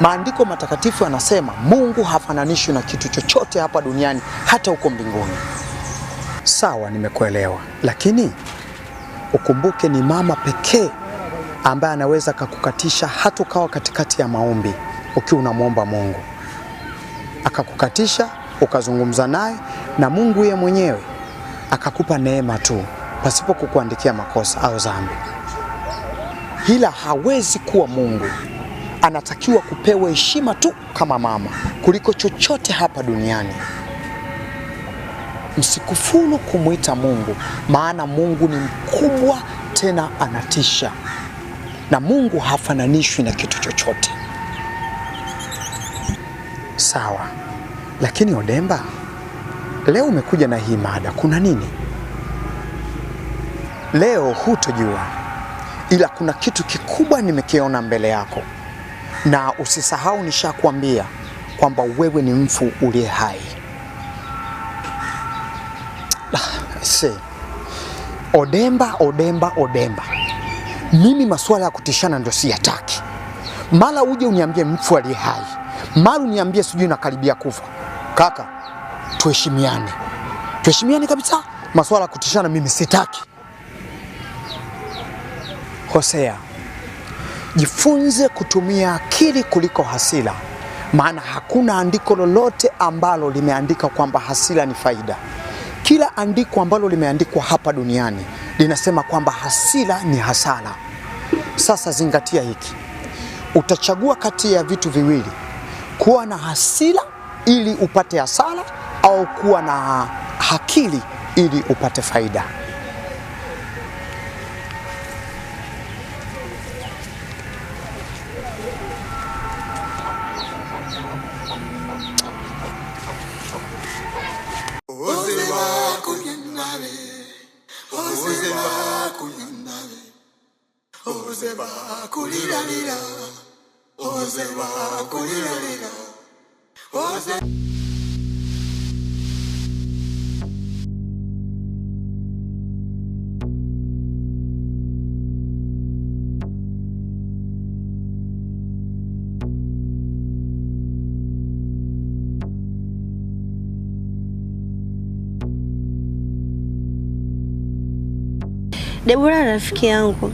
Maandiko matakatifu yanasema Mungu hafananishwi na kitu chochote hapa duniani, hata huko mbinguni. Sawa, nimekuelewa. Lakini ukumbuke ni mama pekee ambaye anaweza kukukatisha hata ukawa katikati ya maombi ukiwa unamuomba Mungu. Akakukatisha, ukazungumza naye na Mungu yeye mwenyewe akakupa neema tu pasipo kukuandikia makosa au dhambi. Ila hawezi kuwa Mungu. Anatakiwa kupewa heshima tu kama mama kuliko chochote hapa duniani. Msikufuru kumuita Mungu, maana Mungu ni mkubwa tena anatisha. Na Mungu hafananishwi na kitu chochote. Sawa. Lakini Odemba, leo umekuja na hii mada, kuna nini? Leo hutojua, ila kuna kitu kikubwa nimekiona mbele yako. Na usisahau nishakwambia kwamba wewe ni mfu uliye hai. Odemba, Odemba, Odemba. Mimi masuala ya kutishana ndio siyataki. Mara uje uniambie mfu aliye hai, mara uniambie sijui nakaribia kufa. Kaka, tuheshimiane. Tuheshimiane kabisa. Masuala ya kutishana mimi sitaki. Hosea, jifunze kutumia akili kuliko hasira, maana hakuna andiko lolote ambalo limeandika kwamba hasira ni faida. Kila andiko ambalo limeandikwa hapa duniani linasema kwamba hasira ni hasara. Sasa zingatia hiki. Utachagua kati ya vitu viwili: kuwa na hasira ili upate hasara, au kuwa na akili ili upate faida. Debora rafiki yangu,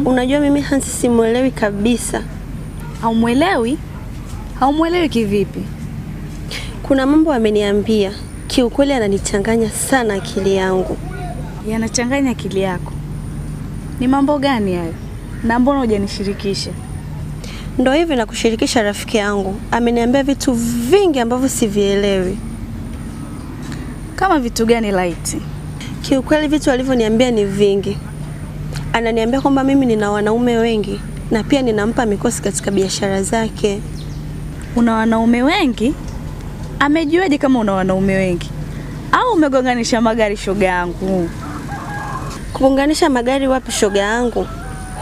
unajua mimi Hansi simuelewi kabisa. Haumuelewi? Haumuelewi kivipi? Kuna mambo ameniambia, kiukweli ananichanganya sana akili yangu. Yanachanganya akili yako? Ni mambo gani hayo? Na mbona hujanishirikisha? Ndio hivi na kushirikisha rafiki yangu. Ameniambia vitu vingi ambavyo sivielewi. Kama vitu gani Light? Kiukweli vitu alivyoniambia ni vingi. Ananiambia kwamba mimi nina wanaume wengi na pia ninampa mikosi katika biashara zake. Una wanaume wengi? Amejuaje kama una wanaume wengi? Au umegonganisha magari shoga yangu? Kugonganisha magari wapi shoga yangu?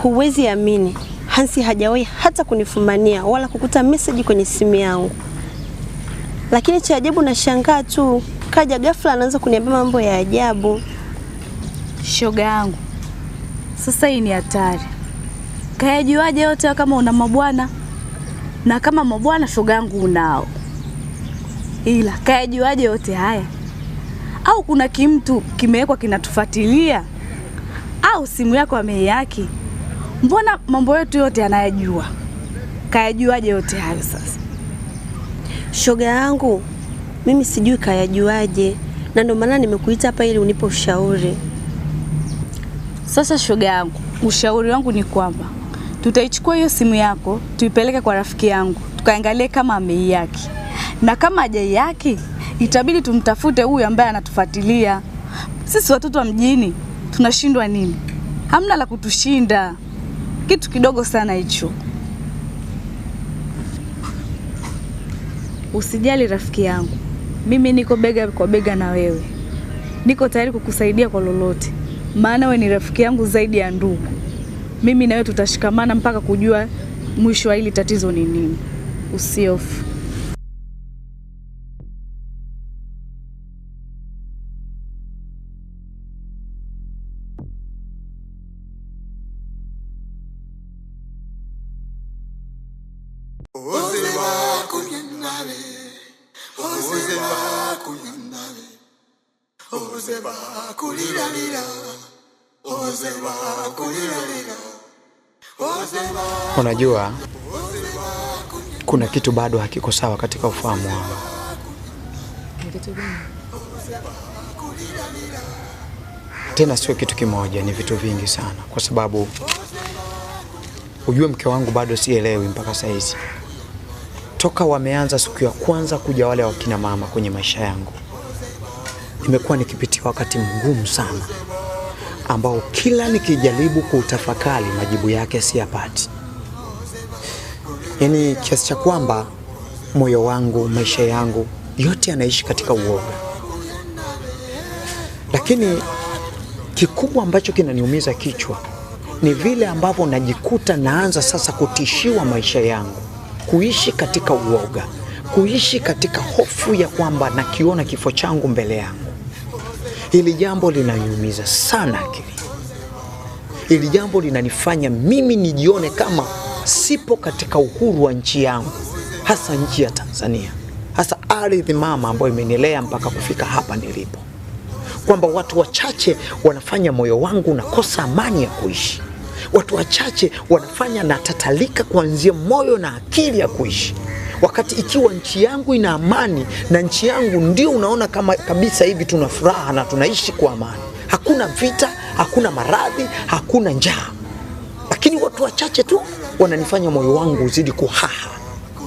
Huwezi amini. Hansi hajawahi hata kunifumania wala kukuta message kwenye simu yangu. Lakini cha ajabu na shangaa tu, kaja ghafla anaanza kuniambia mambo ya ajabu. Shoga yangu, sasa hii ni hatari. Kayajuaje yote kama una mabwana? Na kama mabwana shoga yangu unao. Ila kayajuaje yote haya? Au kuna kimtu kimewekwa kinatufuatilia? Au simu yako ameihaki? Mbona mambo yetu yote anayajua? Kayajuaje yote hayo sasa? Shoga yangu, mimi sijui kayajuaje, na ndio maana nimekuita hapa ili unipe ushauri. Sasa shoga yangu, ushauri wangu ni kwamba tutaichukua hiyo simu yako, tuipeleke kwa rafiki yangu, tukaangalie kama ameihaki. Na kama hajaihaki, itabidi tumtafute huyu ambaye anatufuatilia. Sisi watoto wa mjini tunashindwa nini? Hamna la kutushinda. Kitu kidogo sana hicho. Usijali rafiki yangu, mimi niko bega kwa bega na wewe. Niko tayari kukusaidia kwa lolote. Maana wewe ni rafiki yangu zaidi ya ndugu. Mimi na wewe tutashikamana mpaka kujua mwisho wa hili tatizo ni nini. Usihofu. Unajua kuna kitu bado hakiko sawa katika ufahamu wangu. Kitu gani? Tena sio kitu kimoja, ni vitu vingi sana, kwa sababu ujue mke wangu bado sielewi mpaka saizi. Toka wameanza siku ya kwanza kuja wale wakina mama kwenye maisha yangu, nimekuwa nikipitia wakati mgumu sana ambao kila nikijaribu kuutafakari majibu yake siyapati. Yaani kiasi cha kwamba moyo wangu, maisha yangu yote yanaishi katika uoga. Lakini kikubwa ambacho kinaniumiza kichwa ni vile ambavyo najikuta naanza sasa kutishiwa maisha yangu, kuishi katika uoga, kuishi katika hofu ya kwamba nakiona kifo changu mbele yangu. Hili jambo linaniumiza sana akili. Hili jambo linanifanya mimi nijione kama sipo katika uhuru wa nchi yangu, hasa nchi ya Tanzania, hasa ardhi mama ambayo imenilea mpaka kufika hapa nilipo. Kwamba watu wachache wanafanya moyo wangu unakosa amani ya kuishi. Watu wachache wanafanya natatalika kuanzia moyo na akili ya kuishi. Wakati ikiwa nchi yangu ina amani na nchi yangu ndio unaona kama kabisa hivi tuna furaha na tunaishi kwa amani. Hakuna vita, hakuna maradhi, hakuna njaa. Lakini watu wachache tu wananifanya moyo wangu uzidi kuhaha.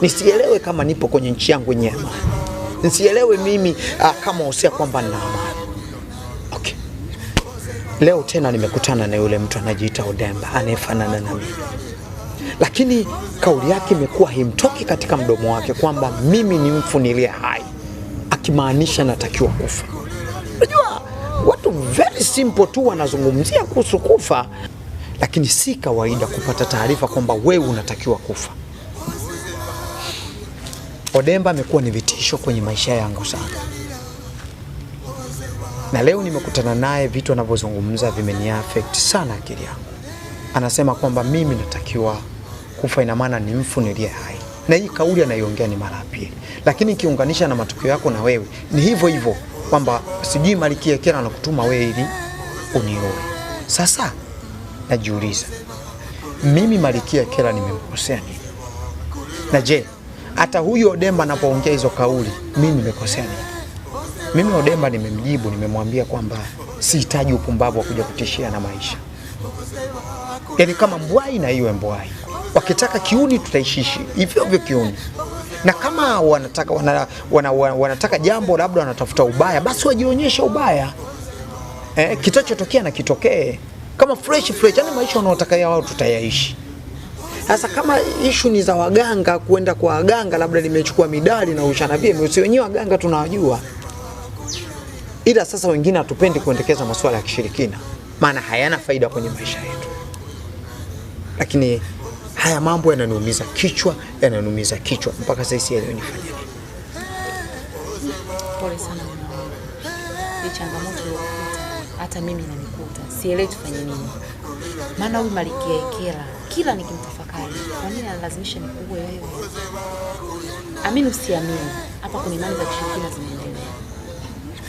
Nisielewe kama nipo kwenye nchi yangu yenye amani. Nisielewe mimi kama Hosea kwamba nina amani. Okay. Leo tena nimekutana na yule mtu anajiita Odemba, anayefanana na mimi. Lakini kauli yake imekuwa himtoki katika mdomo wake kwamba mimi ni mfu niliye hai, akimaanisha natakiwa kufa. Unajua watu very simple tu wanazungumzia kuhusu kufa, lakini si kawaida kupata taarifa kwamba wewe unatakiwa kufa. Odemba amekuwa ni vitisho kwenye maisha yangu sana. Na leo nimekutana naye, vitu anavyozungumza vimeniaffect sana akili yangu. Anasema kwamba mimi natakiwa kufa, ina maana ni mfu niliye hai. Na hii kauli anaiongea ni mara ya pili. Lakini kiunganisha na matukio yako na wewe, ni hivyo hivyo kwamba sijui Malkia Kera anakutuma wewe ili unioe. Sasa najiuliza, mimi Malkia Kera nimemkosea nini? Na je, hata huyu Odemba anapoongea hizo kauli, mimi nimekosea nini? Mimi Odemba nimemjibu, nimemwambia kwamba sihitaji upumbavu wa kuja kutishia na maisha. Yaani kama mbwai na iwe mbwai. Wakitaka kiuni tutaishishi hivyo hivyo kiuni. Na kama wanataka wanataka jambo labda wanatafuta ubaya, basi wajionyeshe ubaya. Kitachotokea na kitokee. Kama fresh fresh, yani maisha wanaotaka wao tutayaishi. Sasa kama issue ni za waganga, kuenda kwa waganga labda nimechukua midali na ushanabie, si wenyewe waganga tunawajua. Ila sasa wengine hatupendi kuendekeza masuala ya kishirikina, maana hayana faida kwenye maisha yetu. Lakini haya mambo yananiumiza kichwa, yananiumiza kichwa mpaka sasa sielewi nifanye nini. Pole sana mwanangu. Ni changamoto iliyokukuta, hata mimi inanikuta. Sielewi tufanye nini. Maana huyu Malkia Kera Kila nikimtafakari, kwa nini analazimisha nikuue wewe? Amini usiamini, hapa kuna imani za kishirikina zinaendelea.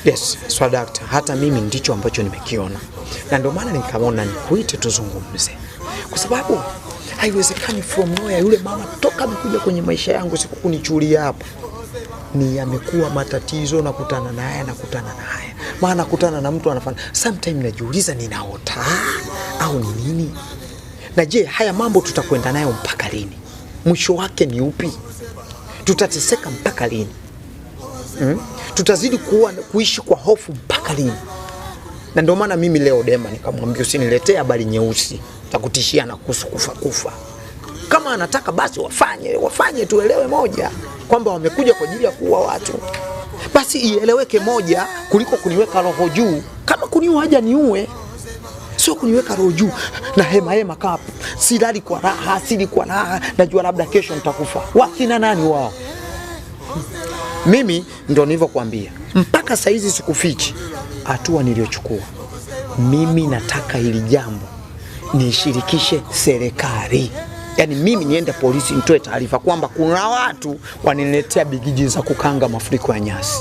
Yes, swadakta, hata mimi ndicho ambacho nimekiona, na ndio maana nikaona nikuite tuzungumze, kwa sababu haiwezekani from nowhere yule mama toka amekuja kwenye maisha yangu siku kunichulia hapa ni amekuwa matatizo, nakutana naye nakutana naye, maana nakutana na mtu anafanya. Sometimes najiuliza ninaota au ni nini? Na je, haya mambo tutakwenda nayo mpaka lini? Mwisho wake ni upi? Tutateseka mpaka lini? Tutazidi kuishi kwa hofu mpaka lini? Na ndio maana mimi leo Dema nikamwambia usiniletee habari nyeusi za kutishia na kuhusu kufa kufa. Kama anataka basi wafanye tuelewe moja kwamba wamekuja kwa ajili ya kuua watu. Basi ieleweke moja kuliko kuniweka roho juu. Kama kuniua haja niue. Sio kuniweka roho juu na hema hema kapu. Silali kwa raha, sili kwa raha, najua labda kesho nitakufa. Wakina nani wao? Mimi ndo nilivyokuambia. Mpaka saizi sikufichi hatua niliyochukua. Mimi nataka hili jambo nishirikishe serikali. Yaani mimi niende polisi nitoe taarifa kwamba kuna watu waniletea bigiji za kukanga mafuriko ya nyasi.